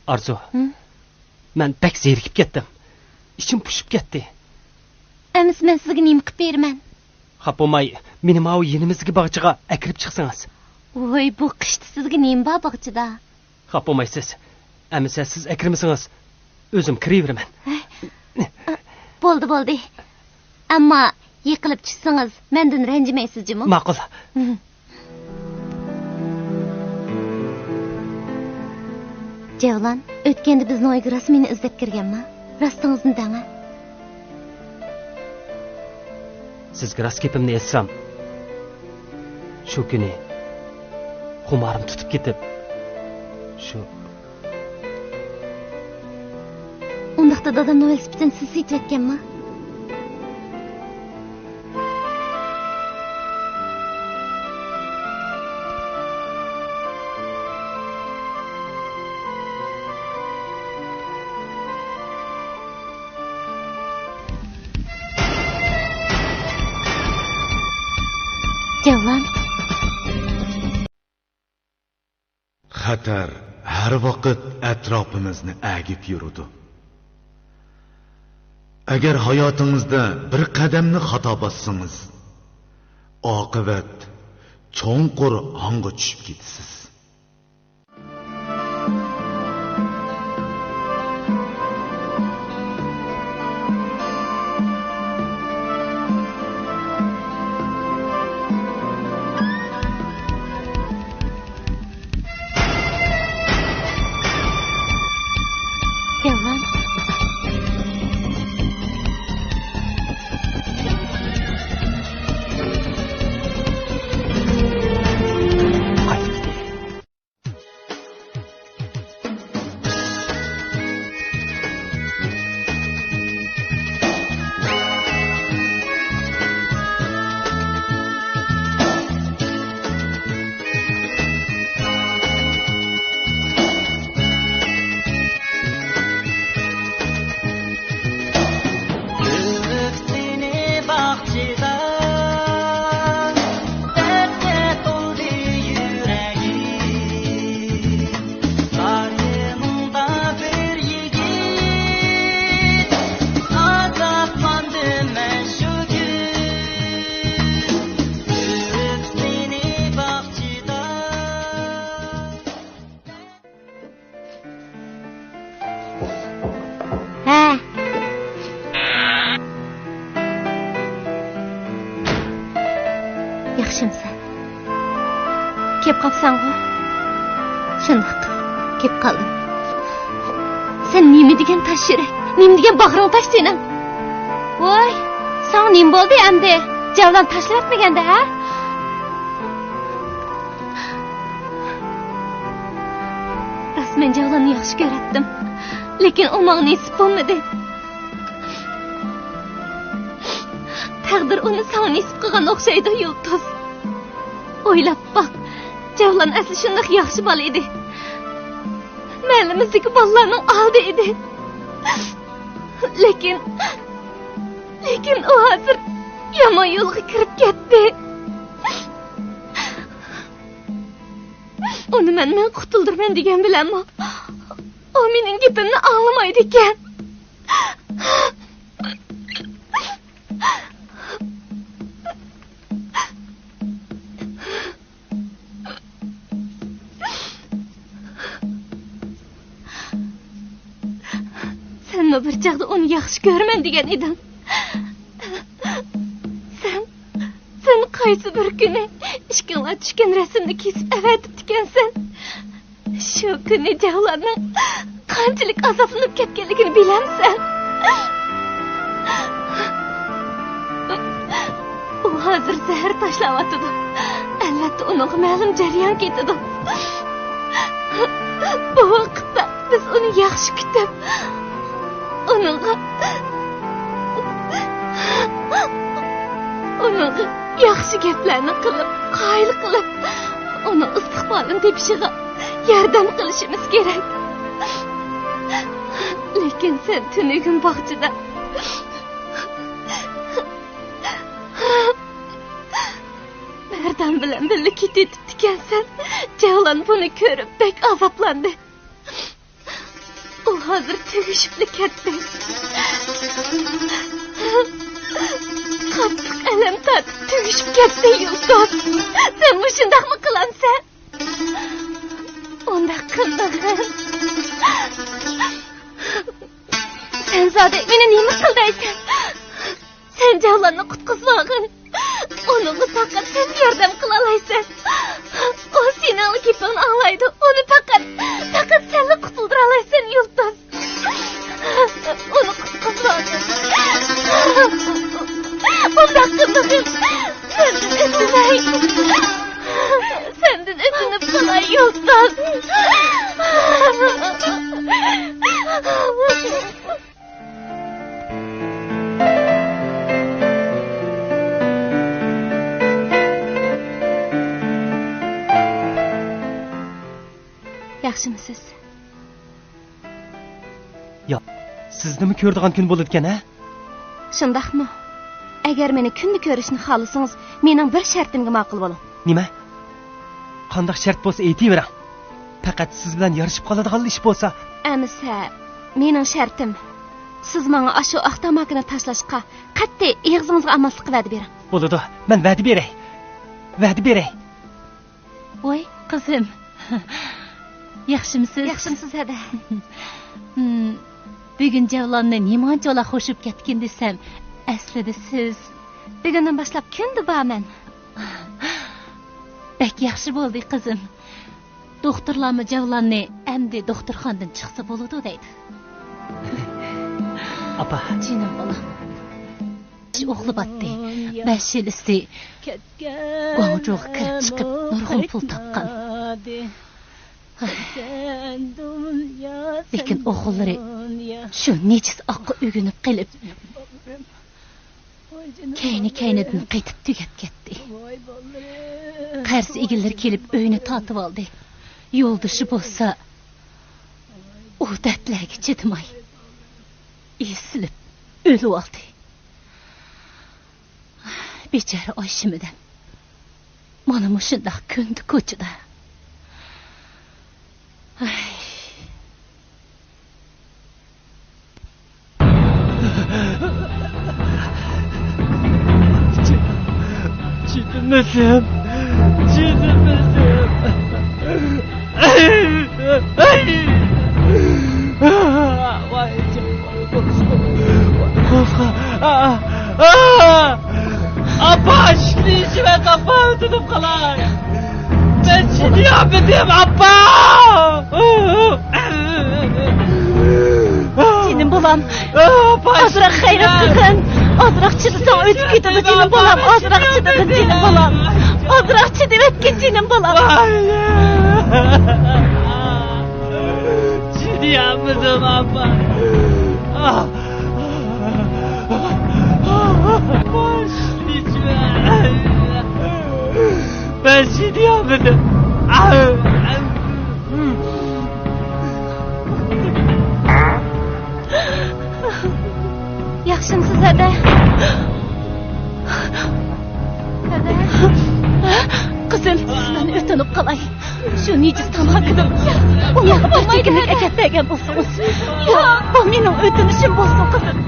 ئارزۇ، ھىم؟ مەن بەك زېرىكىپ كەتتىم. ئىچىم پۇشۇپ كەتتى. ئەمىسە مەن سىزگە نېمە قىلىپ بېرىمەن؟ خاپا بولماي، مېنى ماۋۇ يېنىمىزدىكى باغچىغا ئەكىرىپ چىقسىڭىز. ۋوي، بۇ قىشتا سىزگە نېمە بار باغچىدا؟ خاپا بولمايسىز. ئەمىسە سىز ئەكىرمىسىڭىز، ئۆزۈم كىرىۋېرىمەن. ھە؟ بولدى، بولدى. ئەمما يىقىلىپ چۈشسىڭىز، مەندىن رەنجىمەيسىز جۇمۇ؟ ماقۇل. جەۋلان، ئۆتكەندە بىزنىڭ ئۆيگە راست مېنى ئىزدەپ كىرگەنما؟ راستىڭىزنى دەڭە. سىزگە راست گېپىمنى ئېيتسام، شۇ كۈنى خۇمارىم تۇتۇپ كېتىپ، شۇ... ئۇنداقتا دادامنىڭ ۋېلىسىپىتىنى سىز سېتىۋەتكەنما؟ جەۋلان. خەتەر ھەر ۋاقىت ئەتراپىمىزنى ئەگىپ يۈرىدۇ. ئەگەر ھاياتىڭىزدا بىر قەدەمنى خاتا باسسىڭىز، ئاقىۋەت چوڭقۇر ھاڭغا چۈشۈپ كېتىسىز. كەپ قاپسەنغۇ؟ شۇنداق، كەپ قالدىم. سەن نېمە دېگەن تاش يۈرەك، نېمە دېگەن باغرىڭ تاش سېنىڭ. ۋاي، ساڭا نېمە بولدى ئەمدى؟ جەۋلان تاشلىۋەتمىگەندە، ھە؟ راست، مەن جەۋلاننى ياخشى كۆرەتتىم. لېكىن ئۇ ماڭا نېسىپ بولمىدى. تەقدىر ئۇنى ساڭا نېسىپ قىلغان ئوخشايدۇ، يۇلتۇز. ئويلاپ باق، جەۋلان ئەسلى شۇنداق ياخشى بالا ئىدى. مەھەللىمىزدىكى بالىلارنىڭ ئالدى ئىدى. لېكىن، لېكىن ئۇ ھازىر يامان يولغا كىرىپ كەتتى. ئۇنى مەن، مەن قۇتۇلدۇرىمەن دېگەن بىلەنمۇ، ئۇ مېنىڭ گېپىمنى ئاڭلىمايدىكەن. سەنمۇ بىر چاغدا ئۇنى ياخشى كۆرىمەن دېگەن ئىدىڭ. سەن، سەن قايسى بىر كۈنى ئىككىڭلار چۈشكەن رەسىمنى كېسىپ ئەۋەتىپتىكەنسەن. شۇ كۈنى جەۋلاننىڭ قانچىلىك ئازابلىنىپ كەتكەنلىكىنى بىلەمسەن؟ ئۇ ھازىر زەھەر تاشلاۋاتىدۇ. ئەلۋەتتە، ئۇنىڭغا مەلۇم جەريان كېتىدۇ. بۇ ۋاقىتتا بىز ئۇنى ياخشى كۈتۈپ، ئۇنىڭغا، ئۇنىڭغا ياخشى گەپلەرنى قىلىپ، قايىل قىلىپ، ئۇنىڭ ئىستىقبالىنى تېپىشىغا ياردەم قىلىشىمىز كېرەك. لېكىن سەن تۈنۈگۈن باغچىدا مەردان بىلەن بىللە كېتىۋېتىپتىكەنسەن. جەۋلان بۇنى كۆرۈپ بەك ئازابلاندى. ئۇ ھازىر تۈگىشىپلا كەتتى. قاتتىق ئەلەم تارتىپ تۈگىشىپ كەتتى، يۇلتۇز. سەن مۇشۇنداقمۇ قىلامسەن؟ ئۇنداق قىلمىغىن. سەن زادى مېنى نېمە قىل دەيسەن؟ سەن جەۋلاننى قۇتقۇزۇۋالغىن. ئۇنىڭغا پەقەت سەن ياردەم قىلالايسەن. ئۇ سېنىڭلا گېپىڭنى ئاڭلايدۇ. ئۇنى پەقەت، پەقەت سەنلا قۇتۇلدۇرالايسەن، يۇلتۇز. ئۇنى قۇتقۇزۇۋالغىن. ئۇنداق قىلمىغىن. سەندىن ئۆتۈنەي. سەندىن ئۆتۈنۈپ قالاي، يۇلتۇز. ياخشىمۇسىز؟ ياق، سىزنىمۇ كۆرىدىغان كۈن بولىدىكەن، ھە؟ شۇنداقمۇ؟ ئەگەر مېنى كۈندە كۆرۈشنى خالىسىڭىز، مېنىڭ بىر شەرتىمگە ماقۇل بولۇڭ. نېمە؟ قانداق شەرت بولسا ئېيتىۋېرىڭ. پەقەت سىز بىلەن يارىشىپ قالىدىغانلا ئىش بولسا. ئەمىسە، مېنىڭ شەرتىم، سىز ماڭا ئاشۇ ئاق تاماكىنى تاشلاشقا، قەتئىي ئېغىزىڭىزغا ئالماسلىققا ۋەدە بېرىڭ. بولىدۇ، مەن ۋەدە بېرەي. ۋەدە بېرەي. ۋاي، قىزىم. ياخشىمسىز؟ ياخشىمسىز، ھەدە؟ ھىم، بۈگۈن جەۋلاننى نېمانچىۋالا خۇش بولۇپ كەتكىن دېسەم، ئەسلىدە سىز. بۈگۈندىن باشلاپ كۈندە بارمەن. بەك ياخشى بولدى، قىزىم. دوختۇرلارمۇ جەۋلاننى ئەمدى دوختۇرخانىدىن چىقسا بولىدۇ دەيدۇ. ئاپا. جېنىم بالام. ئوغلى باتتى. بەش يىل ئىسى گۇاڭجۇغا كىرىپ چىقىپ نۇرغۇن پۇل تاپقان. لېكىن ئوغۇللىرى شۇ نىجىس ئاققا ئۆگىنىپ قېلىپ، كەينى-كەينىدىن قېتىپ تۈگەپ كەتتى. قەرز ئىگىلىرى كېلىپ ئۆينى تارتىۋالدى. يولدىشى بولسا ئۇ دەردلەرگە چىدىماي، ئېسىلىپ ئۆلۈۋالدى. بىچارە ئايشىمىدەم. مانا مۇشۇنداق كۈندە كوچىدا. ئاي. چىدىمىسەم، چىدىمىسەم. ۋاي، ئاپا، ئىشىكنى يېپىۋەت، ئاپا، ئۆتۈنۈپ قالاي. مەن يا بىدىم ئاپا! جېنىم بالام، ئازراق غەيرەت قىلغىن. ئازراق چىدىساڭ ئۆتۈپ كېتىدۇ، جېنىم بالام. ئازراق چىدىغىن، جېنىم بالام. ئازراق چىدىۋەتكىن، جېنىم بالام. چىدىيالمىدىم ئاپا. مەن چىدىيالمىدىم. ياخشىمسىز، ھەدە؟ ھەدە؟ قىزىم، مەن ئۆتۈنۈپ قالاي. شۇ نىجىس تاماكىدىن ئۇنىڭغا بىر چېكىملىك ئەكەپ بەرگەن بولسىڭىز. بۇ، بۇ مېنىڭ ئۆتۈنۈشۈم بولسۇن، قىزىم.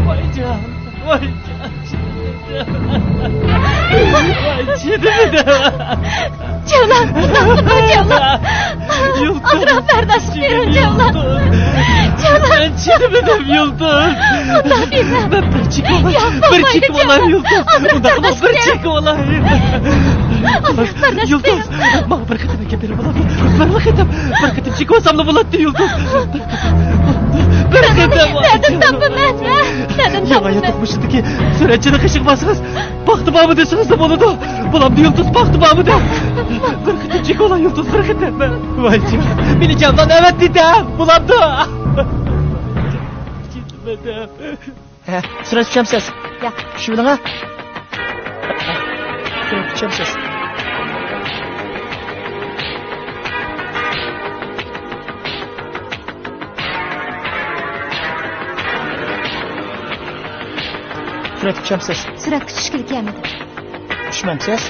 ۋايجان، ۋايجان، چىدىمىدىم. جەۋلان، ئۇنداق قىلما، جەۋلان. يۇلتۇز. ئازراق بەرداشلىق بېرىڭ، جەۋلان. يۇلتۇز. جەۋلان. مەن چىدىمىدىم، يۇلتۇز. ئۇنداق دېمە. مەن بىر چېكىپ ئالاي. ياق، بىر بولمايدۇ، چېكىپ ئالاي، جەۋلان. يۇلتۇز. ئازراق بەرداشلىق بېرىڭ. بىر چېكىپ ئالاي. ئازراق بەرداشلىق بېرىڭ. يۇلتۇز، ماڭا بىر قېتىم ئەكەپ بېرىپ بولامدۇ؟ بىر قېتىم، بىر قېتىم چېكىۋالساملا بولاتتى، يۇلتۇز. بىر قېتىم. نەدىن تاپىمەن؟ نەدىن تاپىمەن؟ يېڭى ھايات ئوقۇمۇشىدىكى سۈرەتچىنىڭ قېشىغا بارسىڭىز، پاختا بارمۇ دېسىڭىزلا بولىدۇ. بولامدۇ، يۇلتۇز، پاختا بارمۇ دەپ. بىر قېتىم چېكىۋالاي، يۇلتۇز، بىر قېتىم. ۋايجان، مېنى جەۋلان ئەۋەتتى دە، بولامدۇ؟ ھە، سۈرەتكە چۈشەمسىز؟ ياق. چۈشۈۋېلىڭ، ھە؟ سۈرەتكە چۈشەمسىز؟ سۈرەتكە چۈشەمسىز؟ سۈرەتكە چۈشكىلى كەلمىدىم. چۈشمەمسىز؟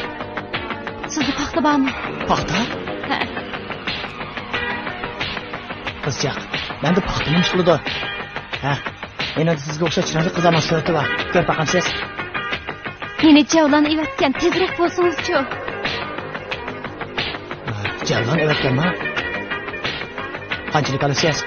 سىزدە پاختا بارمۇ؟ پاختا؟ ھە. قىزچاق، مەندە پاختا نېمە ئىش قىلىدۇ؟ ھە؟ مېنىڭ سىزگە ئوخشاش چىرايلىق قىزلارنىڭ سۈرىتى بار. كۆرۈپ باقامسىز؟ مېنى جەۋلان ئەۋەتكەن، تېزرەك بولسىڭىزچۇ. جەۋلان ئەۋەتكەنما؟ قانچىلىك ئالىسىز؟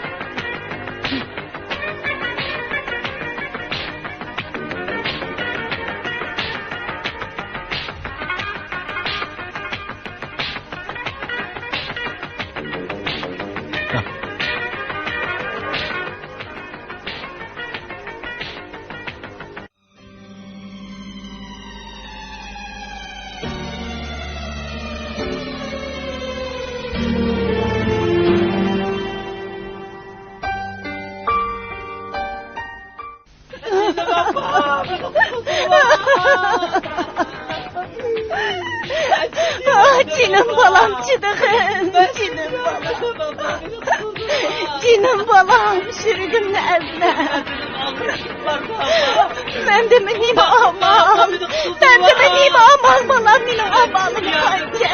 جېنىم بالام، چىدىغىن، جېنىم بالام. جېنىم بالام، يۈرىكىمنى ئەزمە. مەندىمۇ نېمە ئامال؟ مەندىمۇ نېمە ئامال، بالام، مېنىڭ ئامالىم قانچە؟